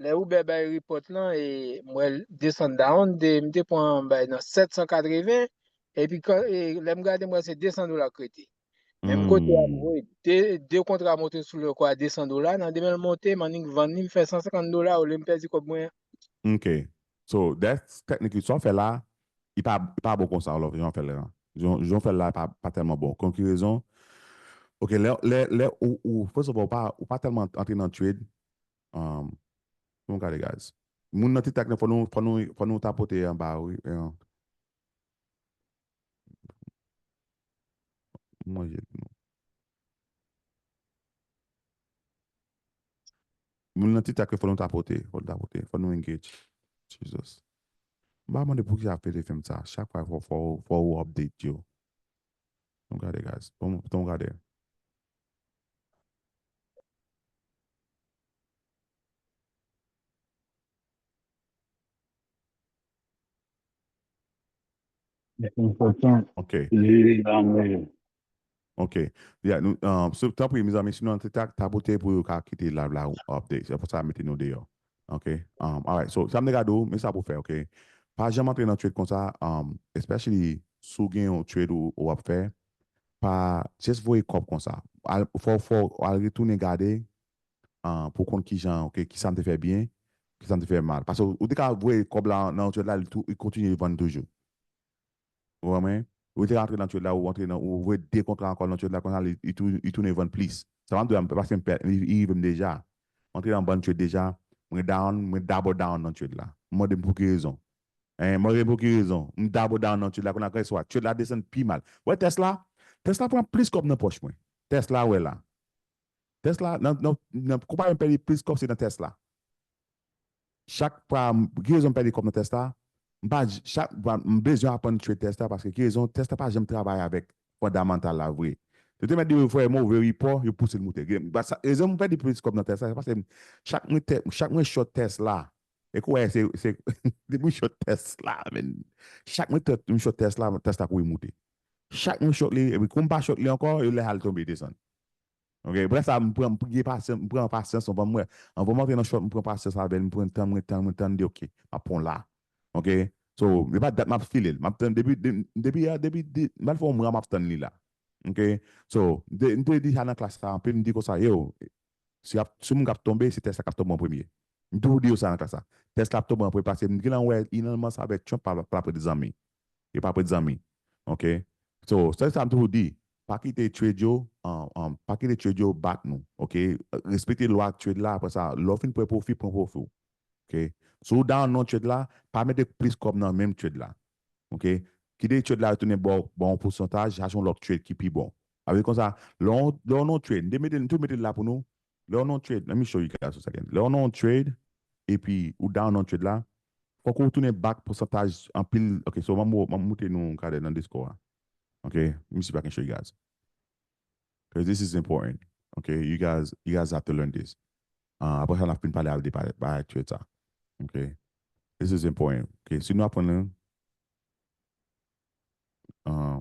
Lè Uber bay report lan, e m wè l desann down, de, m te pran bay nan sèt san katreven, epi kan, e lè m gade, m wè se de san dola k rete. Menm kote a, m voye de, de kontra monte sou lè kwa de san dola, nan demen l monte, m annik vann li, m fè san senkant dola, olye m pèdi kòb mwen an. Ok. So, that's technically, sa w fè la, li pa, li pa bon konsa, love, jan w fè l la. Jan, jan w fè l la, pa, pa tèlman bon. Kon ki rezon? Ok, lè, lè, lè ou, ou, first of all, ou pa, ou pa tèlman antre nan trade. Um, nou gade, guys. Moun nan TikTok nan, fò nou, fò nou, fò nou tapote anba, wi. Eh, manje nou. Moun nan TikTok, fò nou tapote, fò nou tapote, fò nou engage. Jesus. M pa mande poukisa ap pede fè m sa. Chak fwa fò, fò, fò ou update yo. Nou gade, guys. Bon, bon, gade. Ok. Ok. Yeah, nou, um, so, tanpri, mezanmi, si nou nan TikTok, tapote pou yo ka kite live la ou update. Se pou sa mete nou deyò. Ok. Um, alright. So, sa m te ka di w, men sa pou fè, ok? Pa janm antre nan trade konsa, um, especially si w gen yon trade ou, ou ap fè, pa just voye kòb konsa. Al, fò, fò, al retounen gade, ah, pou konn kijan, ok, kisa m te fè byen, kisa m te fè mal. Paske ou te ka voye kòb la nan yon trade la, li tou, li kontinye vann toujou. Ou konprann? Ou te ka antre nan trade la, ou antre nan, ou voye de kontra ankò nan trade la, konsa li, li tou, li tounen vann plis. Sa pa m di w, paske m pè, li, li rive m deja. M antre nan bann trade deja, mwen down, mwen double down nan trade la. M mande m pou ki rezon. Hein, mwen gen pou ki rezon. M double down nan trade la, kounye a, guess what? Trade la desann pi mal. Wè Tesla? Tesla pran plis kòb nan pòch mwen. Tesla, wè la. Tesla, nan, nan, nan konpayi m pèdi plis kòb, se nan Tesla. Chak fwa m, ki rezon m pèdi kòb nan Tesla? M pa, chak fwa m bezwen aprann trade Tesla, paske ki rezon? Tesla pa janm travay avèk fondamantal la vre. Yo te mèt di yo fè move report, yo pouse l moute. Gen, ba, sa, rezon m pèdi plis kòb nan Tesla, se paske chak mwen te, chak mwen short Tesla, e kou wè, se, se, depi m short Tesla, men. Chak mwen te, m short Tesla, Tesla kouri moute. Chak mwen short li, epi kou m pa short li ankò, yo lè al tonbe desann. Ok, apre sa, m pran, m gen pasyans, m pran pasyans, anvan m wè, anvan m antre nan short, m pran pasyans avè l, m pran tan, mwen tann, mwen tann, di, ok, m ap pran la. Ok? So, e pa dat m ap file l. M ap tann depi, de-, depi, depi, de-, m al fè yon mwa, m ap tann li la. Ok? So, de-, m te di sa nan klas la anpil, m di konsa, yo, si ap, si moun k ap tonbe, se Tesla k ap tonbe an premye. M toujou di yo sa nan klas la. Tesla ap tonbe an premye paske m gentan wè Elon Musk avèk Trump pa, pa prete zanmi. Yo pa prete zanmi. Ok? So, se sa m toujou di. Pa kite trade yo, um, um, pa kite trade yo bat nou. Ok? Respekte lwa trade la, apre sa, lè w fin pran pwofi, pran pwofi w. Ok? Si w down nan trade la, pa mete plis kòb nan menm trade la. Ok? Kite trade la retounen ba w, ba w yon pousantaj, chache yon lòt trade ki pi bon. Sa vle di konsa, lè w, lè w nan trade, m te mete, m te mete l la pou nou. Lè w nan trade, let me show you guys a second. Lè w nan trade, epi ou down nan trade la, fòk ou tounen back pousantaj anpil. Ok, so m ap mo-, m ap montre nou yon kadè nan Discord a. Ok, let me see if I can show you guys. Because this is important. Ok, you guys, you guys have to learn this. Ah, apre sa, n ap fin pale avè de pa, pa trade sa. Ok, this is important. Ok, si nou aprann, ah,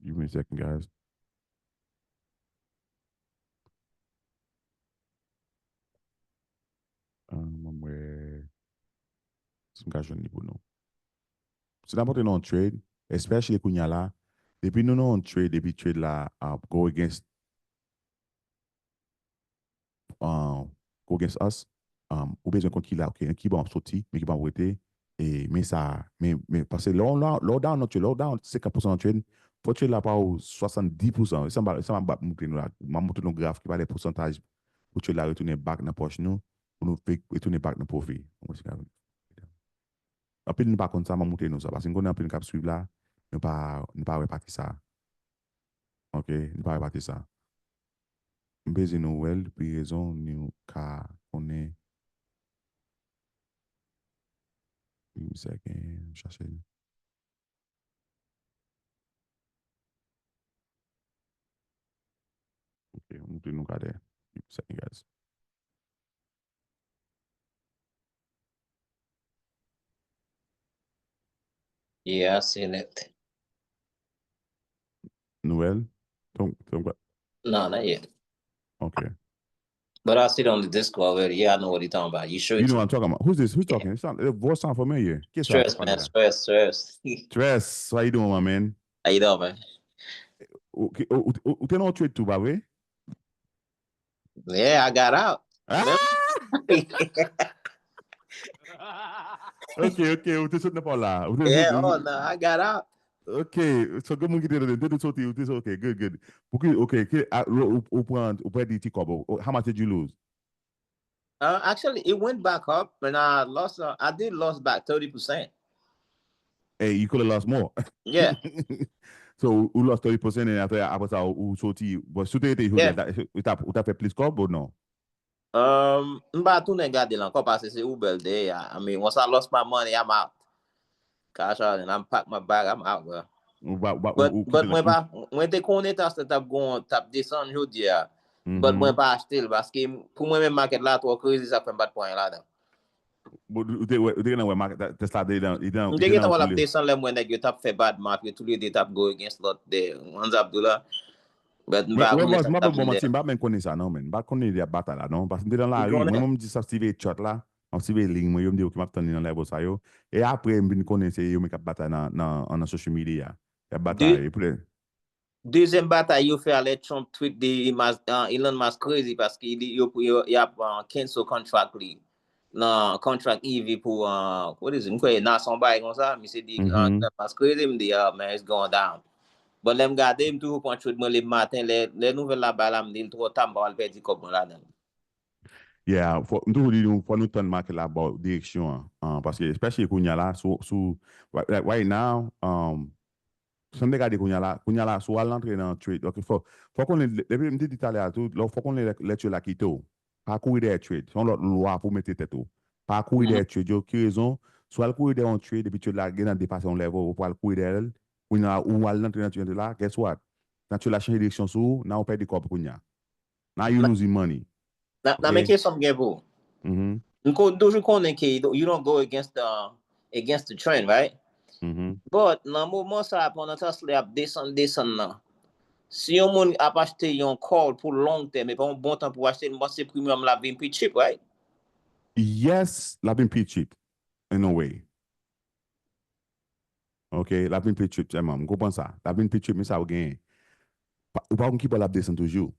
Give me a second, guys. Ah, mwen wè si m ka jwenn li pou nou. Si n ap antre nan yon trade, especially kounye a la, depi nou nan yon trade, depi trade la ap go against uh, go against us, um, ou bezwen konn ki la, ok, ki bò w ap soti, men ki bò w ap rete, e, men sa, men, men, paske lè w, lè w, lè w down nan trade, lè w down senkant pousan nan trade, fò trade la pa ou swasanndis pousan. E sa m ap, e sa m ap montre nou la. M ap montre nou graf ki pale pousantaj pou trade la retounen back nan pòch nou, pou nou fè retounen back nan pwofi. Anpil nou pa konn sa, m ap montre nou sa. Paske m konnen anpil nou k ap swiv la, nou pa, nou pa wè pati sa. Ok, nou pa wè pati sa. M bezwen nou wè l, pi rezon nou ka konnen. Give me a second, m chache l. Ok, m montre nou kadè. Give me a second, guys. Yeah, I seen it. Nouvelle? Ton, ton, No, not yet. Okay. But I see it on the Discord already. Yeah, I know what he's talking about. You sure? You know what I'm talking about. Who's this? Who's talking? It's not, the voice sound familiar. Stress, man. Stress, stress. Stress, how you doing, my man? How you doing, man? Ou, ou, ou, ou te nan trade tou, pa vre? Yeah, I got out. Ah! Ok, ok, ou te sot nan pa w la. Ou te Yeah, sot, oh, no, I got out. Ok, so gen moun ki te tande, te soti, ou te soti, ok, good, good. Pou ki, ok, ke, a, ou, ou, ou pran, ou pèdi ti kòb, ou, how much did you lose? Uh, actually, it went back up, and I lost, uh, I did lost back thirty percent. Hey, you could have lost more. Yeah. So, ou lost thirty percent, and apre, apre sa, ou soti, bon, si w te rete jodi a, ou ta, ou ta fè plis kòb ou non? Um, m pa tounen gade l ankò, paske se Uber l te ye a. I mean, once I lost my money, I'm out. Cash out and I'm pack my bag, I'm out, bro. Ou pa, ou pa, ou, But, ou but kite mwen pa, mwen te konnen tas la t ap gon, t ap desann jodi a. But mwen pa achte l, paske pou mwen menm, market la twò crazy, sa fè m pa t pran anyen ladan. Bon, ou te wè, ou te gentan wè market, Tesla te nan, li te nan, M li te te gentan nan wè l ap koule. Desann lè m wè nèg yo t ap fè bad mouth, yo toulede t ap go against lòt de Hans Abdullah. But m Mwen, pa mwen, konnen sa mwen, k t ap mwen, bon, vin manti, dèyè. M pa menm konnen sa, non, men. M pa konnen li ap batay la, non. Paske m te nan lari, mwen, mwen, m di sa, m swive chat la. M ap swive liy mwen yo, m di, "Ok, m ap tann li nan level sa yo." E apre, m vin konnen se yo menm k ap batay nan, nan, nan social media. Y ap batay, e pou lè Dezyèm batay yo fè a lè Trump tweet di Mas-, ah, Elon Musk crazy paske li, yo, yo, y ap, ah, cancel contract li. Nan contract E V pou, ah, what is it? M kwè nan son bagay konsa, misye di, ah, Elon Musk crazy, m di, "Ah, man, it's going down." But lè m gade, m toujou pran trade mwen lè maten, lè, lè nouvèl la bay la, m di l twò ta, m pa pral pèdi kòb mwen ladan l. Yeah, fò, m toujou di nou, fò nou tann market la ba w direksyon an. Ah, paske, especially kounye a la, sou, sou, right, like, right now, um, si n te gade kounye a la, kounye a la, si w al antre nan trade, ok, fò, fò konnen, depi m te di talè a tou, lè, fò konnen lè, lè trade la kite w. Pa kouri dèyè trade. Se yon lòt lwa pou w mete tèt ou. Pa kouri dèyè trade yo. Ki rezon? Si w al kouri dèyè yon trade, epi trade la gentan depase yon level, ou pral kouri dèyè l, kounye a, ou al antre nan trade la, guess what? Nan trade la chanje direksyon sou ou, nan ou pèdi kòb kounye a. Now you losing money. Nan, nan men kesyon m gen pou ou. M ko-, toujou konnen ke you don't go against the, against the trend, right? But nan moman sa a, pandan Tesla ap desann, desann nan, si yon moun ap achte yon call pou long term, e pa yon bon tan pou achte, m panse premium la vin pi cheap, right? Yes, la vin pi cheap, in a way. Ok, l ap vin pi cheap sèlman. M konprann sa. L ap vin pi cheap, men sa ou genyen. Pa- Ou pa konn ki bò l ap desann toujou.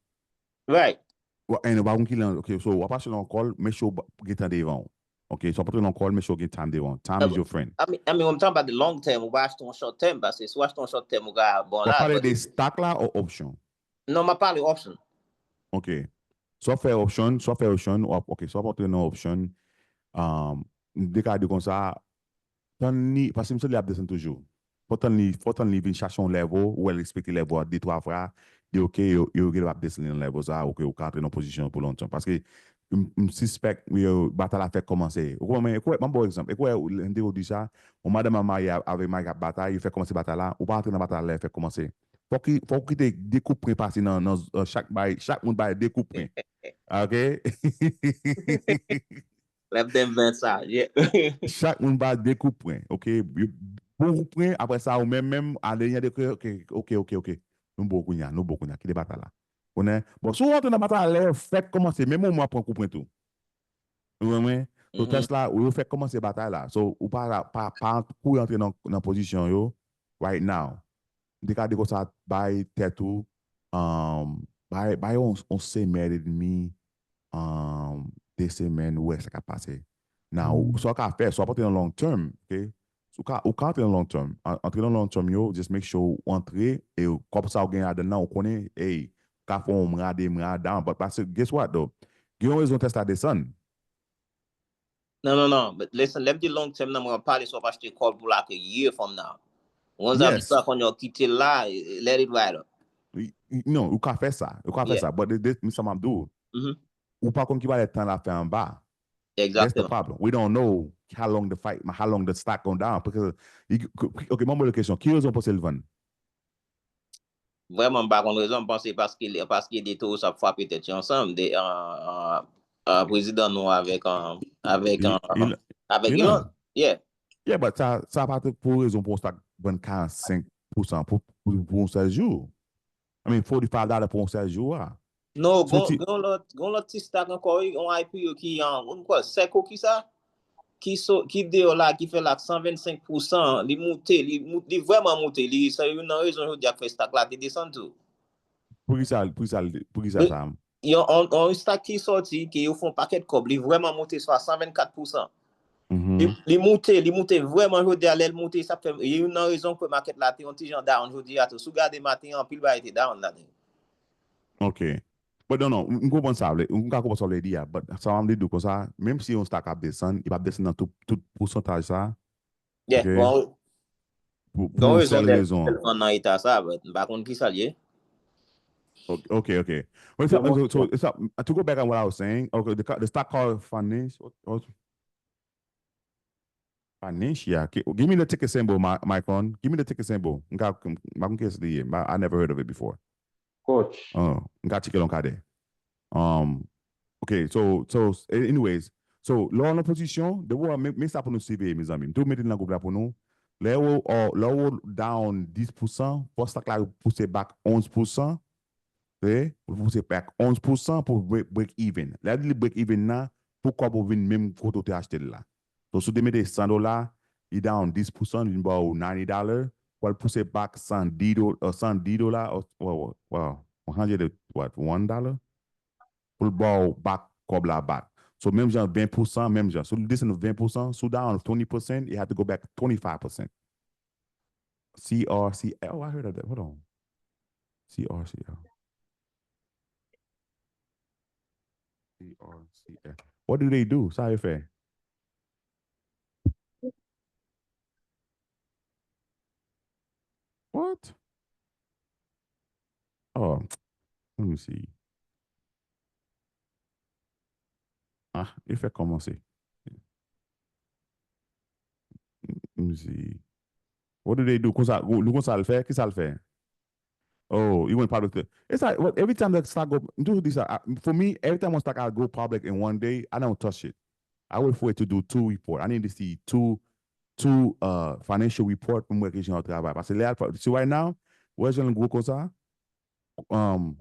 Right. Wa- And ou pa konn ki lan, ok, so w ap achte nan yon call, make sure w ba- gen tan devan w. Ok, so w ap antre nan yon call, make sure w gen time devan w. Time is your friend. I mean, I mean, I'm talking about the long term. Ou pa achte yon short term, paske si w achte yon short term, ou ka bon W ap la. pale But de stock la ou option? Non, m ap pale option. Ok. So w ap fè option, so w ap fè option, w ap, ok, so w ap antre nan option. Um, m te ka di konsa, tann li, paske m santi l ap desann toujou. Fò tann li, fò tann li vin chache yon level, ou wè l respekte level a de twa fwa, di ok, yo, yo gen dwa ap desann li nan level sa, ok, ou ka antre nan pozisyon pou long term. Paske m, m sispèk yo, batay la fèk kòmanse. Ou konprann, men, ekwè, m ap ba w egzanp. Ekwè, m te di sa, yon madanm ap marye a- avèk mari k ap batay, yo fèk kòmanse batay la, ou pa antre nan batay la, lè fèk kòmanse. Fòk ki- fòk ou kite de kout pwen pase nan, nan, nan chak bay, chak moun bay de kout pwen. Ok? Lè m te vin sa, yeah. Chak moun bay de kout pwen, ok? Yo- Bon kout pwen, apre sa, ou menm, menm, ale, y a de ke, ok, ok, ok, ok. Nou bon kounye a, nou bon kounye a, kite batay la. Konnen, bon, si w antre nan batay la, lè fèk kòmanse, menm ou mwen pran kout pwen tou. Ou konprann mwen? So, Mhm. tès la, ou yo fèk kòmanse batay la. So, ou pa, pa, pa kouri antre nan, nan pozisyon yo, right now. M te ka di konsa, bay tèt ou, um, bay, bay yon, yon semèn edmi, um, de semèn, ou wè sa k ap pase. Now, sa w ka fè, sa w ap antre nan long term, ok? Ou ka, ou ka antre nan long term. An- Antre nan long term yo, just make sure ou antre, e kòb sa ou gen ladan nan, ou konnen, hey, ou ka fè yon mwa, de mwa, down. But paske, guess what, though? Gen yon rezon tès la desann. Non, non, non. But listen, lè m di long term nan, mwen ap pale si w ap achte kòb pou like a year from now. Once a Yes. stock on yo kite la, let it ride up. Y- y- Non, ou ka fè sa. Ou ka fè Yeah. Sa. But this, this, sa m ap di w. Mhm. Ou pa konn ki bagay tan l ap fè anba. That's the Exactement. Problem. We don't know how long the fight, how long the stock go down. Because, you, ok, mwen mande kesyon. Ki rezon w panse l vann? Vrèman, m pa konn rezon, m panse paske, paske de tourist ap frape tèt yo ansanm, de, uh, uh, uh, prezidan nou avèk, uh, avèk, Il- uh, il- avèk Iran. Iran. Yeah. Yeah, but sa, sa pa te pou rezon pou yon stock vann karannsenk pousan pou, pou, pou yon sèl jou. I mean, forty-five dollars pou yon sèl jou a. Non, So, gon, ti- gon lòt, gon lòt ti stock ankò, wi, yon I P O ki an, ou kwè, Seiko ki sa? Ki so, ki deyò la, ki fè la san vennsenk pousan, li moute, li moute, li vrèman moute, li, sa youn nan rezon jodi a k fè stock la te desann tou. Pou ki sa, pou ki sa, pou ki sa Li- sa? Yon, on, on stock ki sòti, ke yo fè yon pakèt kòb, li vrèman moute swa san vennkat pousan. Mhm. Li, li moute, li moute vrèman jodi a, lè l moute, sa fè, youn nan rezon ke market la te yon ti jan down jodi a tou. Si w gade maten an, anpil bagay te down ladan. Ok. But non, non, m konprann sa, vle- m ka konprann sa w vle di a, but sa m vle di w konsa, menm si yon stock ap desann, li p ap desann nan tout, tout pousantaj sa. Yeah, Ok. Bon, Pou, pou gon yon rezon sèl de rezon. Telefòn nan eta sa, but m pa konn ki sa l ye. Ok, ok, ok. But so, Bon, so, so, it's a, to go back on what I was saying, okay, the, co- the stock called Fanish. What, what? Fanish, yeah. Ki- Give me the ticker symbol, my, Micron. Give me the ticker symbol. M ka- m pa konn ki li ye. I, I never heard of it before. Coach. Oh, m ka tcheke l yon kadè. Um, ok, so, so, anyways, so, lè w nan pozisyon, depi w men, men sa pou nou siveye, mezanmi. M tou mete l nan gwoup la pou nou. Lè w, uh, lè w down dis pousan, fò stock la pouse back onz pousan, ok? Pouse back onz pousan pou break, break even. Lè li break even nan, pou kòb ou vin menm kote w te achte l la. So, si w te mete san dola, li down dis pousan, li vin ba w ninety dollar, pou l pouse back san dis do-, uh, san dis dola, or, well, well, one hundred, what, one dollar? Pou l ba w back, kòb la back. So, menm jan ven pousan, menm jan. So, li desann ven pousan, si w down twenty percent, it had to go back twenty-five percent. C R C L, oh, I heard of that. Hold on. C R C L. C R C L. What do they do? Sa yo fè? What? Oh, let me see. Ah, li fèk kòmanse. Let me see. What do they do? Konsa, nou konsa l fè? Kisa l fè? Oh, he went public. It's like, what, every time that stock go, m toujou di sa. I- For me, every time one stock I go public in one day, I don't touch it. I wait for it to do two report. I need to see two, two, uh, financial report pou m wè ki jan yo travay. Paske lè al, si right now, wè jan l gwo konsa, um,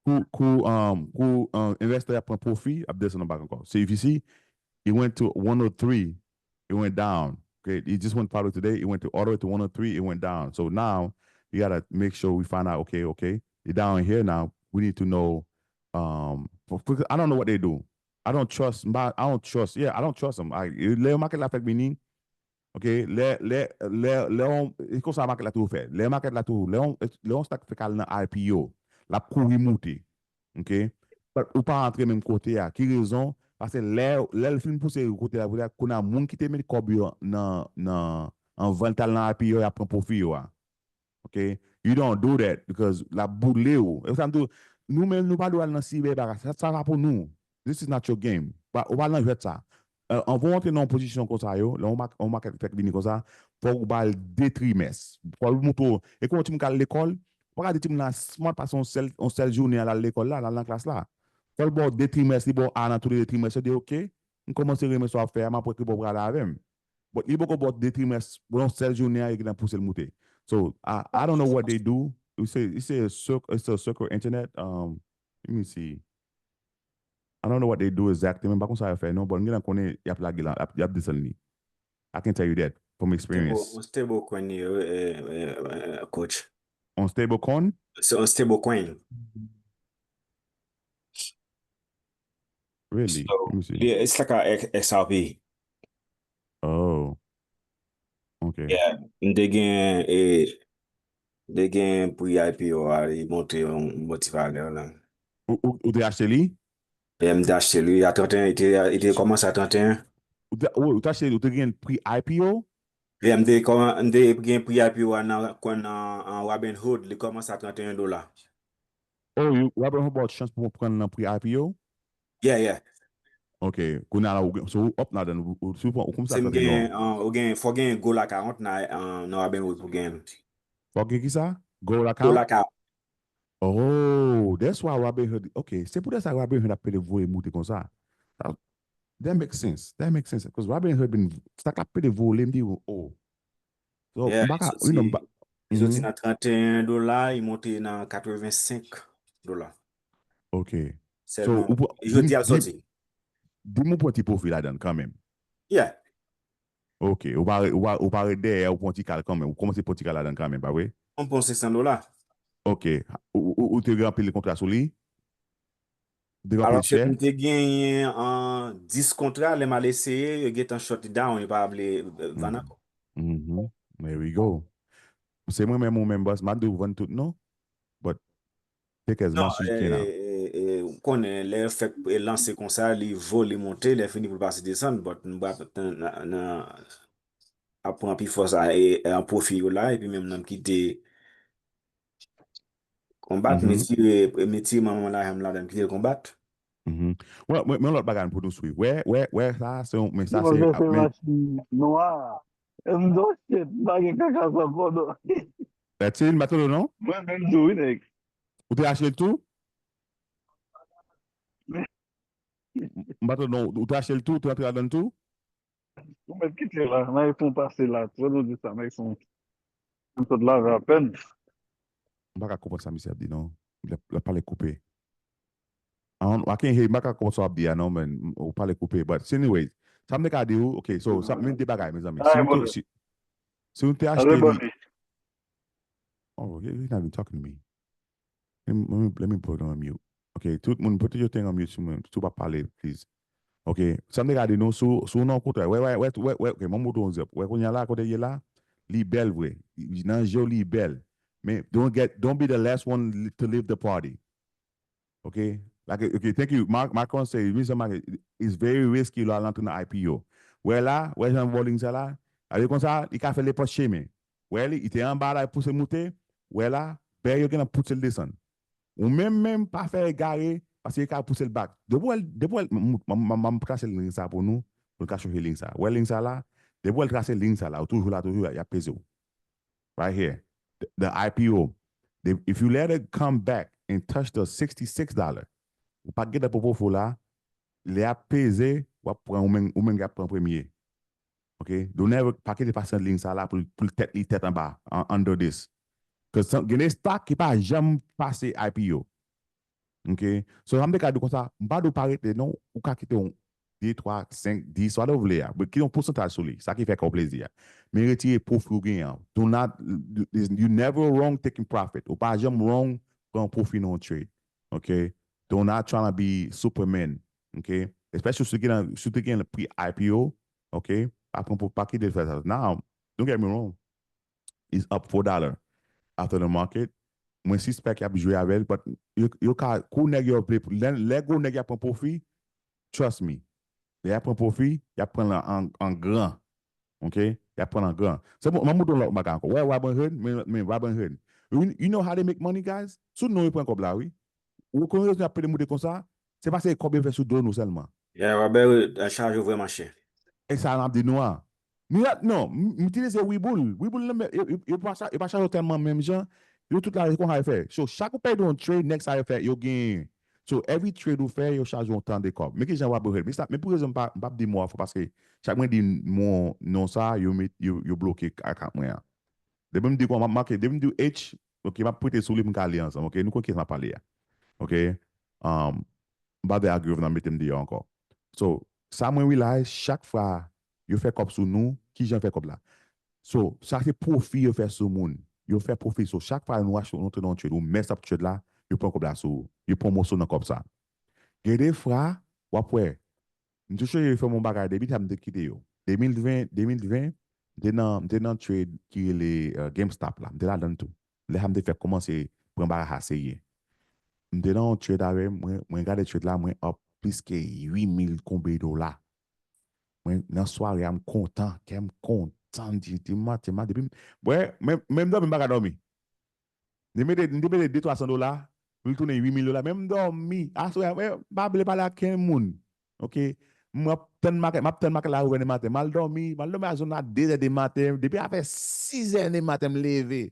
kou, kou, um, kou, um, envestè a pran pwofi, ap desann anba ankò. So if you see, it went to one oh three, it went down. Okay, it just went public today. It went to all the way to one oh three. It went down. So now you gotta make sure we find out. Okay, okay, it down here now. We need to know. Um, because I don't know what they do. I don't trust. I don't trust. Yeah, I don't trust them. I, lè market la fèk vini. Okay, lè lè lè lè on e konsa market la toujou fè. Lè market la toujou lè on lè on stock fèk al nan I P O, l ap kouri moute. Okay? But ou pa antre menm kote a. Ki rezon? Paske lè lè l fin pouse kote la pou la kounye a moun ki te met kòb yo nan nan anvan l t al nan I P O, y ap pran pwofi yo a. Okay? You don't do that because l ap boule w. E sa m di w, nou menm nou pa dwe al nan sibè bagay sa, sa pa pou nou. This is not your game. Pa, ou pa nan jwèt sa. Uh, anvan w antre nan yon pozisyon konsa yo, lè yon market fèk vini konsa, fòk ou ba l de trimès. Fòk ou montre w. E kon yon timoun k al lekòl, ou pa ka di timoun la smart pase yon sèl, yon sèl jounen al al lekòl la, al nan klas la. Fò l ba w de trimès, li ba w A nan tou le de trimès, yo di, "Ok, m kòmanse renmen sa w ap fè a, m ap wè ki bò w prale avè m." But li poko ba w de trimès, yon sèl jounen a, yo gentan pouse l moute. So, I, I don't know what they do. It's a, it's a, circ- it's a circle internet. Um, let me see. I don't know what they do exactly, men m pa konn sa yo fè non, but m gentan konnen y ap lage la, y ap, y ap desann li. I can tell you that from experience. On stablecoin, eh, eh, eh, coach. On stablecoin? So, on stablecoin. Really? So, yeah, it's like a X- X R P. Oh. Okay. Yeah, m te gen, eh, m te gen pri I P O a, li monte yon bon ti valè la. Ou, ou, ou te achte li? Yeah, m te achte li a trant et un, li te, li te kòmanse a trant et un. Ou te, ou, ou te achte, ou te gen pri I P O? Yeah, m te kòman, m te gen pri I P O a nan, nan, nan Robinhood, li kòmanse a trant et un dola. Oh, you, Robinhood ba w chans pou w pran nan pri I P O? Yeah, yeah. Ok, kounye a la, ou gen, so ou up ladan, ou, ou, si ou pran, ou kòmanse a Si m trant et un dola. gen, uh, ou gen, fò gen gold account nan, uh, nan Robinhood pou gen. Fò gen ki sa? Gold Gold account? Account. Oh, that's why Robinhood, ok, se poutèt sa Robinhood ap pede voye moute konsa. That, that makes sense. That makes sense. Because Robinhood been, sa k ap pede vole, m di, oh. So, Yeah, m pa ka, li you know, m soti, pa, li soti Mhm. nan trant et un dola, li monte nan katrevensenk dola. Ok. So, Sèlman, ou pran, jodi di, a l di, soti. Di m ou pran ti pwofi ladan kanmenm. Yeah. Ok, ou pa, ou pa, ou pa ret dèyè, ou pran ti kal kanmenm. Ou kòmanse pran ti kal ladan kanmenm, pa vre? Mwen pran senk san dola. Ok. Ou, ou, ou te gen anpil kontra sou li? Ou te gen anpil Alòske chè? M te genyen an dis kontra, lè m al eseye, yo gentan shut it down, yo pa vle eh, vann ankò. Mhm. There we go. Se mwen menm ou menm, boss, m ap di ou vann tout non. But take as Non, much as you eh, can out. eh, eh, ou konnen, lè yo fèk eh, lanse konsa, li vole monte, lè fini pou l pase desann, but m pa nan, nan, nan ap pran pi fò sa, eh, an pwofi yo la, epi menm nan m kite konbat, m Mhm. retire, m retire manman lajan m ladan, m kite l konbat. Mhm. Wè, mwen, mwen lòt bagay pou nou swiv. Wè, wè, wè, sa, se yon, men sa, Mwen se, se men, machin nwa. M di, "Oh shit, m pa gen kaka sa ankò non." That's it, m pa tande non? Mwen menm di wi, nèg. Ou te achte l tou? M pa tande non, ou te achte l tou, ou te antre ladan l tou? Ou mèt kite la, nan yon pase la, twa nou di sa, nan yon m sot lave apèn. M pa ka konprann sa misye ap di non. L ap, l ap pale koupe. I don't, I can't hear, m pa ka konprann sa w ap di a non, men ou pale koupe. But anyway, sa m te ka di ou, ok, so, sa, men de bagay, mezanmi. Si Ay, ou te, bon. si, si ou te Alè, achte li, bòni. Oh, he, he not even talking to me. Let me, let me, let me put it on mute. Ok, tout moun, put your thing on mute si mwen, si w pa pale, please. Ok, sa m te ka di nou, sou, sou non kontrè. Wè, wè, wè, wè, wè, ok, mwen montre yon egzanp. Wè, kounye a la, kote l ye la, li bèl vre. Li nan je w, li bèl. Men, don't get, don't be the last one li- to leave the party. Ok? Like, ok, thank you. Mark, Mark Ron say, reason Mark, it's very risky lè w al antre nan I P O. Wè la, wè jan bowling sa la, ale konsa, li ka fè nenpòt chemen. Wè li, li te anba la, li pouse moute, wè la, bè yo gentan pouse l desann. Ou menm, menm, pa fè egare, paske yo ka pouse l back. Depi w wè l, depi w wè l, m, m, m, m, m trase liy sa pou nou, pou n ka chonje liy sa. Wè liy sa la, depi w wè l trase liy sa la, ou toujou la, toujou la, y ap peze w. Right here. The, the I P O. They, if you let it come back and touch the sixty-six dollar, ou pa gentan pran pwofi w la, lè y ap peze, w ap pran, ou menm, ou menm k ap pran premye. Ok? Don't ever, pa kite pase liy sa la pou, pou tèt li tèt anba, an, under this. Cause some, gen de stock ki pa janm pase I P O. Ok? So, sa m te ka di w konsa, m pa di w pa rete non, ou ka kite yon, de, twa, senk, dis, sa w vle a. Ki yon pousantaj sou li. Sa ki fè kè w plezi a. Men retire pwofi w genyen an. Do not, you never wrong taking profit. Ou pa janm wrong pran pwofi nan yon trade. Ok? Do not trying to be Superman. Ok? Especially si w te gen, si w te gen pri I P O. Ok? Pa pran pwofi, pa kite l fè sa. Now, don't get me wrong. Is up four dollar after the market. Mwen sispèk y ap jwe avè l, but yo, yo ka, kou nèg yo vle, lè, lè gwo nèg y ap pran pwofi, trust me. Lè y ap pran pwofi, y ap pran l an, an gran. Ok? Y ap pran l an gran. Se bon, m ap montre w lòt bagay ankò. Wè, Robinhood, men, men Robinhood. You, you know how they make money, guys? Sou non yo pran kòb la, wi. Ou konn rezon y ap pede monte konsa? Se paske kòb yo fè sou do nou sèlman. Yeah, Robinhood, chaje w vrèman chè. E sa m ap di nou an. Mi la, non, m, m itilize Webull. Webull, nan, yo, yo, yo pa cha-, yo pa chaje w tèlman menm jan. Yo tout la, se konsa yo fè. So, chak ou pèdi yon trade, nèg sa yo fè, yo genyen. So, every trade ou fè, yo chaje yon tan de kòb. Men ki jan w ap rele. Men sa, men pou rezon m pa, m p ap di mo a fò, paske chak mwen di mo, non sa, yo met, yo, yo bloke account mwen an. Depi m di kon, m ap make, depi m di H, ok, m ap prete sou li pou n ka li ansanm, ok? Nou konn kiyès m ap pale a. Ok? Um, m pa vle agree nan mete m deyò ankò. So, sa mwen realize, chak fwa yo fè kòb sou nou, ki jan yo fè kòb la? So, sa se pwofi yo fè sou moun. Yo fè pwofi. So, chak fwa nou achte, nou antre nan yon trade, ou mess up trade la, yo pran kòb la sou ou. Yo pran moso nan kòb sa. Gen de fwa, w ap wè, m te sonje yo fè m yon bagay depi sa m te kite yo. De mil ven, de mil ven, m te nan, m te nan trade ki rele, euh, GameStop la. M te ladan l tou. Lè sa m te fèk kòmanse pran bagay sa serye. M te nan yon trade avè, mwen, mwen gade trade la, mwen up plis ke uit mil konbe dola. Mwen, nan sware a, m kontan, kè m kontan, m di, di maten, maten, depi m, wè, men, men m dòmi, m pa ka dòmi. M te mete, m te mete de twa san dola, pou l tounen uit mil dola, men m dòmi. Aswè a, mwen, m pa vle pale ak kenn moun. Ok? M ap tann makèt, m ap tann makèt la ouvè demen maten. M al dòmi, m al dòmi a zòn a de zè demen maten. Depi afè sis zè demen maten, m leve.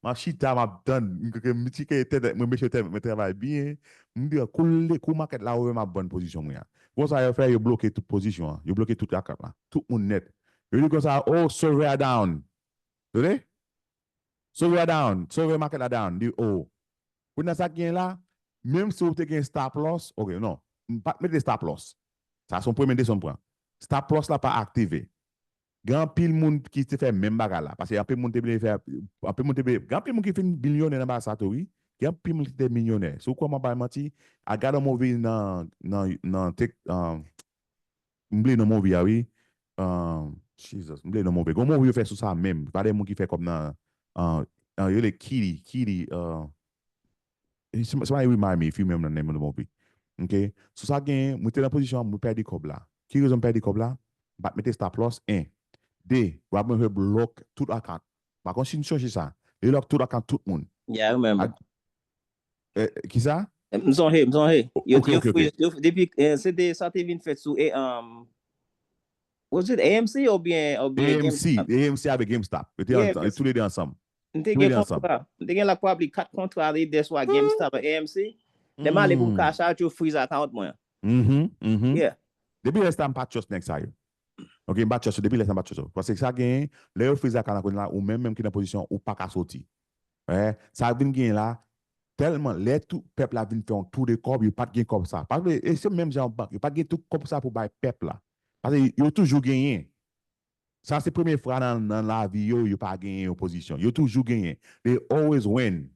M ap chita, m ap tann. M, m, m tike tèt, mwen mesye tèt, mwen travay byen. M di, kou l, kou makèt la ouvè, m ap vann pozisyon mwen an. Konsa yo fè, yo bloke tout pozisyon an. Yo bloke tout akant la. Tout moun nèt. Yo di konsa, oh, server a down. Tande? Server a down. Server makèt la down. Di, oh. Kounye a sa k gen la, menm si w te gen stop loss, ok, non. M pa t mete stop loss. Sa se yon premye desizyon m pran. Stop loss la pa aktive. Gen anpil moun ki te fè menm bagay la. Paske anpil moun te vle fè, anpil moun te vle, gen anpil moun ki fin milyonè nan bagay sa tou, wi. Gen anpil moun ki te milyonè. Si w kwè m ap bay manti, al gade yon movie nan, nan, nan tek, um, m bliye non movie a, wi. Um, Jesus, m bliye non movie. Gon movie yo fè sou sa menm. Pa de moun ki fè kòb nan, uh, uh, yo rele Kitty, Kitty, uh, somebody remind me if you remember the name of the movie. Ok? So sa gen, mwen te nan pozisyon an, mwen pèdi kòb la. Ki rezon m pèdi kòb la? M pa t mete stop loss, en. De, Robinhood block tout account. Pa konn si n sonje sa. Li lock tout account tout moun. Yeah, I remember. Ak, eh, kisa? M sonje, m sonje. Yo, ok, yo, ok, ok. Yo, depi, eh, se te, sa te vin fèt sou, eh, um, was it A M C oubyen, oubyen A M C, GameStop? A M C avèk GameStop. Yo te, yeah, ansanm, tou le de ansanm. M te gen kontra. M te gen like probably kat kontra, li deswa GameStop ak A M C. Lè m ale pou m ka chaje yo freeze account mwen. Mhm, mhm. Yeah. Depi lè sa m pa trust nèg sa yo. Ok, m pa trust yo. Depi lè sa m pa trust yo. Paske sa genyen, lè yo freeze account la kounye a, ou menm menm ki nan pozisyon, ou pa ka soti. Eh, sa vin genyen la, tèlman lè tout pèp la vin fè yon tou de kòb, yo pa t gen kòb sa. Paske, e se menm jan bank, yo pa t gen tout kòb sa pou bay pèp la. Paske yo toujou genyen. Sa se premye fwa nan, nan lavi yo, yo pa genyen yon pozisyon. Yo toujou genyen. They always win.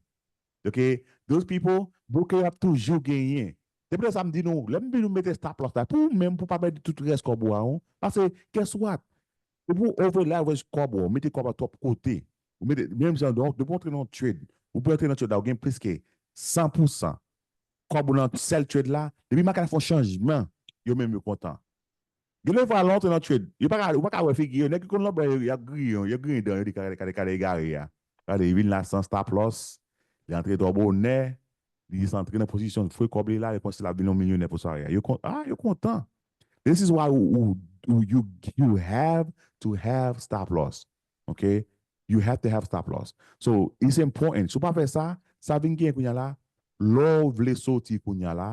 Ok? Those people, broker yo ap toujou genyen. Se poutèt sa m di nou, lè m di nou mete stop loss la, pou ou menm, pou w pa pèdi tout rès kòb ou a, non. Paske, guess what? Depi w over leverage kòb ou, mete kòb la twòp kote. Ou mete, menm jan, donk, depi w antre nan trade, ou pou antre nan trade la, ou gen plis ke san pou san kòb ou nan sèl trade la, depi makèt la fè yon chanjman, yo menm yo kontan. Gen de fwa, lè w antre nan trade, yo pa ka, ou pa ka wè figi yo, nèg ki konn lòbèy yo, y ap griyen, y ap griyen dan yo, di, gade, gade, gade egare a. Gade, li vin la san stop loss, li antre twò bonè, li jis antre nan pozisyon, fwe kòb li la, li panse l ap vin yon milyonè pou sware a. Yo kon-, ah, yo kontan. This is why you, you, you, you have to have stop loss. Ok? You have to have stop loss. So, it's important. Si w pa fè sa, sa vin gen kounye a la, lè w vle soti kounye a la,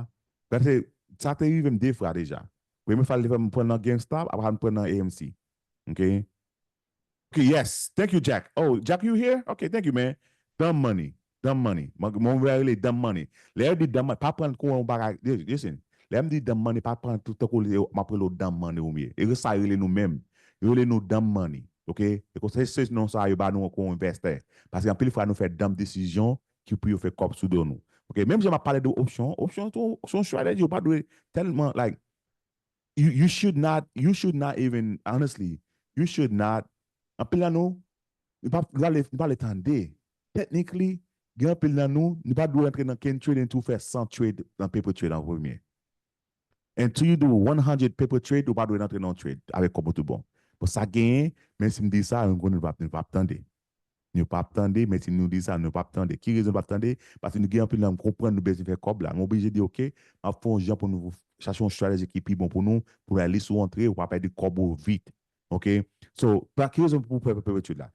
paske sa te rive m de fwa deja. Premye fwa, li fè m pran nan GameStop, apre m pran nan A M C. Ok? Ok, yes. Thank you, Jack. Oh, Jack, you here? Ok, thank you, man. Dumb money. Dumb money. Mwen, mwen vle rele dumb money. Lè yo di dumb money, pa pran l kou yon bagay. Listen, Lè m di dumb money, pa pran tout tankou m ap rele w dumb money ou ye. E sa yo rele nou menm. Yo rele nou dumb money. Ok? E konsa, se non sa yo ba nou kon envestè. Paske anpil fwa nou fè dumb desizyon ki pou yo fè kòb sou do nou. Ok? Menm jan m ap pale de opsyon, opsyon se yon strategy, ou pa dwe tèlman, like, you, you should not, you should not even, honestly, you should not, anpil nan nou, nou pa, nou pa le, nou pa le tande. Technically, gen anpil nan nou, nou pa dwe antre nan ken trading tou fè san trade nan paper trade an premye. Until you do one hundred paper trade, ou pa dwe antre nan trade avèk kòb ou tout bon. Bon, sa genyen, men si m di sa, nou konnen nou p ap, nou p ap tande. Nou p ap tande, men si nou di sa, nou p ap tande. Ki rezon nou p ap tande? Paske nou gen anpil nan nou konprann nou bezwen fè kòb la. Nou oblije di, ok, m ap fè yon jan pou nou chache yon strategy ki pi bon pou nou, pou lè li sou antre, ou pa pèdi kòb ou vit. Ok? So, pa ki rezon pou w fè paper trade la?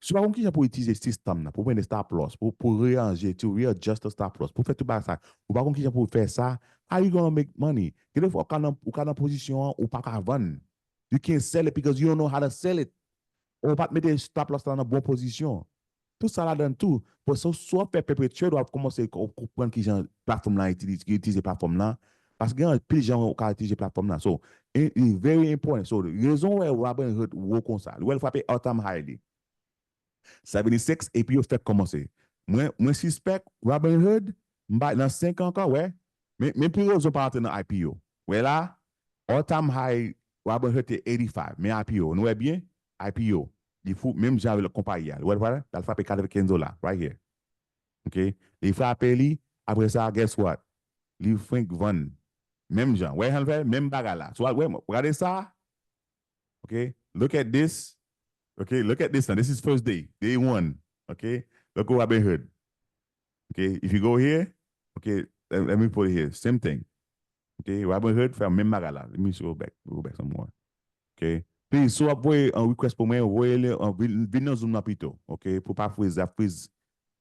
Si w pa konn kijan pou w itilize sistèm nan, pou w mete stop loss, pou, pou reyanje, to readjust the stop loss, pou w fè tout bagay sa, ou pa konn kijan pou w fè sa, how you gonna make money? Gen de fwa, ou ka nan, ou ka nan pozisyon an, ou pa ka vann. You can't sell it because you don't know how to sell it. Ou pa t mete stop loss la nan bon pozisyon. Tout sa ladan tou. Bon, so, si w ap fè paper trade, w ap kòmanse ko-, konprann kijan platfòm lan itilize, itilize platfòm lan. Paske gen anpil jan ou ka itilize platfòm lan. So, it, it very important. So, rezon wè Robinhood wo konsa. Li wè l frape all time high li. Seventy six, epi yo fèk kòmanse. Mwen, mwen sispèk Robinhood, m pa nan senk an ankò, wè. Men, men pi rezon pa antre nan I P O. Wè la, all time high Robinhood te eighty five. Men I P O, nou wè byen? I P O. Li fou, menm jan avèk lòt konpayi a. Wè, wè, l al frape katrevenkenz dola, right here. Ok? Li frape li, apre sa, guess what? Li frenk vann. Menm jan. Wè, jan l fè, menm bagay la. So, wè, gade sa. Ok? Look at this. Ok? Look at this now. This is first day. Day one. Ok? Look what Robinhood. Ok? If you go here, ok, let, let me put it here. Same thing. Ok? Robinhood fè menm bagay la. Let me go back. Go back some more. Ok? Please, si w ap voye an request pou mwen, voye li an, vin, vin nan Zoom nan pito. Ok? Pou pa freeze, ap freeze.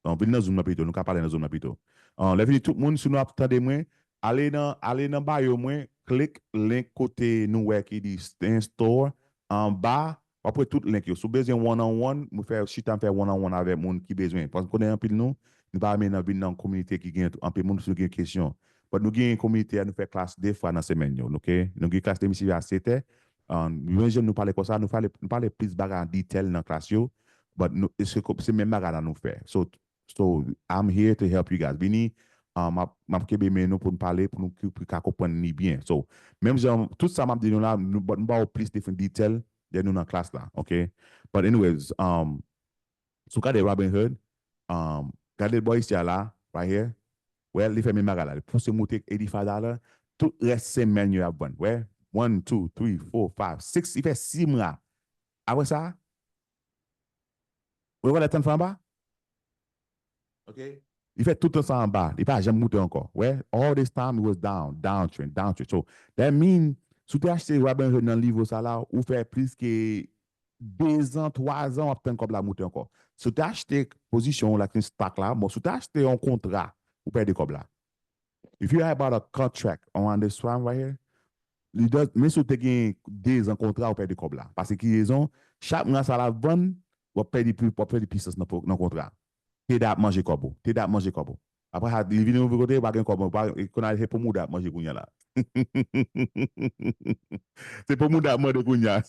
An, vin nan Zoom nan pito. Nou ka pale nan Zoom nan pito. An, lè fini, tout moun, si nou ap tande mwen, ale nan, ale nan bio mwen, klik link kote nou wè ki di Stand Store. Anba, w ap wè tout link yo. Si w bezwen one on one, mwen fè chita, m fè one on one avèk moun ki bezwen. Paske m konnen anpil nou, nou pa renmen nan vin nan yon komite ki gen anpil moun, si nou gen kesyon. But nou gen komite a, nou fè klas de fwa nan semèn yo, ok? Nou gen klas de midi a sèt è. Um, menm jan nou pale konsa, nou pale, nou pale plis bagay an detail nan klas yo, but nou, se, se menm bagay la nou fè. So, so, I'm here to help you guys. Vini, um, m ap, m ap kenbe men nou pou nou pale, pou nou ki, ki ka konprann li byen. So, menm jan, tout sa m ap di nou la, nou, but m ba w plis different detail, lè nou nan klas la, ok? But anyways, um, si w gade Robinhood, um, gade bò isi a la, right here. Well, li fè menm bagay la. Li pouse moute eighty-five dollar. Tout rès semèn yo ap vann. Wè, one, two, three, four, five, six. Li fè sis mwa. Apre sa, wè, wè, lè tan fè anba. Ok? Li fè tout tan sa anba. Li pa janm moute ankò. Wè, all this time it was down, downtrend, downtrend. So, that mean, si w te achte Robinhood nan nivo sa la, ou fè plis ke dezan, twazan, w ap tann kòb la moute ankò. Si w te achte pozisyon w la, ki stock la, bon, si w te achte yon kontra, ou pèdi kòb la. If you had bought a contract around this time right here, li does, men si w te gen dezan kontra, ou pèdi kòb la. Paske ki rezon? Chak mwa sa la vann, w ap pèdi pli, w ap pèdi pisans nan, nan kontra. Te da ap manje kòb ou. Te da ap manje kòb ou. Apre sa, li vin yon kote, pa gen kòb, pa, e konn al se pou mouda ap manje kounye a la. Se pou mouda ap mande kounye a.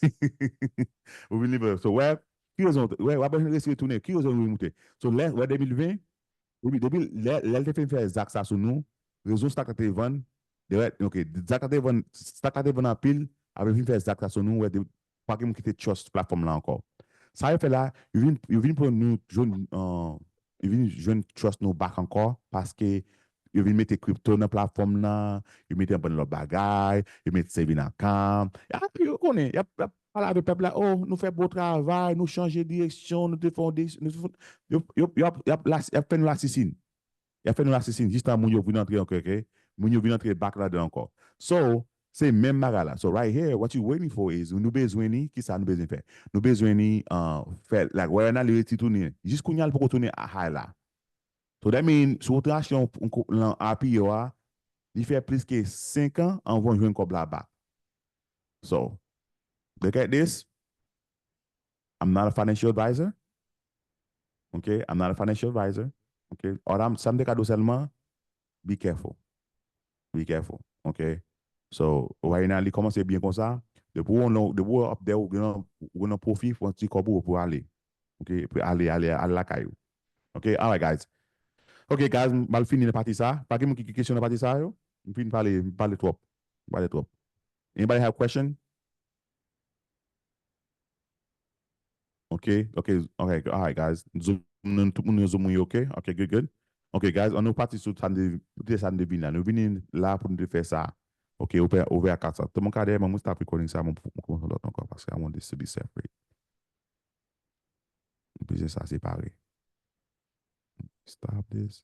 Ou vin li, so, wè, ki rezon, wè, w ap resi retounen, ki rezon li moute? So, lè, wè, de mil ven, depi, depi lè, lè l te fin fè zak sa sou nou, rezon stock la te vann, de, wè, ok, zak la te vann, stock la te vann anpil, apre fin fè zak sa sou nou, wè, de, pa gen moun ki te trust platfòm la ankò. Sa yo fè la, yo vin, yo vin pran nou jwenn, euh, yo vin jwenn trust nou back ankò, paske yo vin mete crypto nan platfòm nan, yo mete yon bann lòt bagay, yo mete saving account. Ya, yo konnen, y ap, y ap pale avèk pèp la, oh, nou fè bon travay, nou chanje direksyon, nou te fè yon direksyon, nou te fè, yo, yo, y ap, y ap, y ap fè nou lasisin. Y ap fè nou lasisin jistan moun yo vin antre ankò, ok? Moun yo vin antre back ladan ankò. So, se menm bagay la. So, right here, what you waiting for is, nou bezwen ni, ki sa nou bezwen fè? Nou bezwen ni, uh, fè, like, wè, nan li retounen. Jis kounye a, li poko tounen a high la. So, that mean, si w te achte yon, yon ko-, lan I P O a, li fè plis ke senk an anvan w jwenn kòb la back. So, look at this. I'm not a financial advisor. Ok? I'm not a financial advisor. Ok? All I'm, sa m te ka di w sèlman, be careful. Be careful. Ok? So, right now, li kòmanse byen konsa. Depi w nan, depi w up there, ou gen, ou gen pwofi, pran ti kòb ou pou ale. Ok, pou ale, ale, ale lakay ou. Ok, alright, guys. Ok, guys, m al fini nan pati sa. Pa gen moun ki gen kesyon nan pati sa yo? M fin pale, m pale twòp. M pale twòp. Anybody have question? Ok, ok, ok, alright, guys. Zoom, nou, tout moun nan Zoom, wi, ok? Ok, good, good. Ok, guys, ann nou pati sou sa n te, poutèt sa n te vin la. Nou vini la pou nou te fè sa. Ok, ouvè, ouvè a kat sa. Tout moun ka dèyè mwen, mwen stop recording sa, mwen, mwen kòmanse lòt ankò, paske I want this to be separate. Mwen bezwen sa separe. Stop this.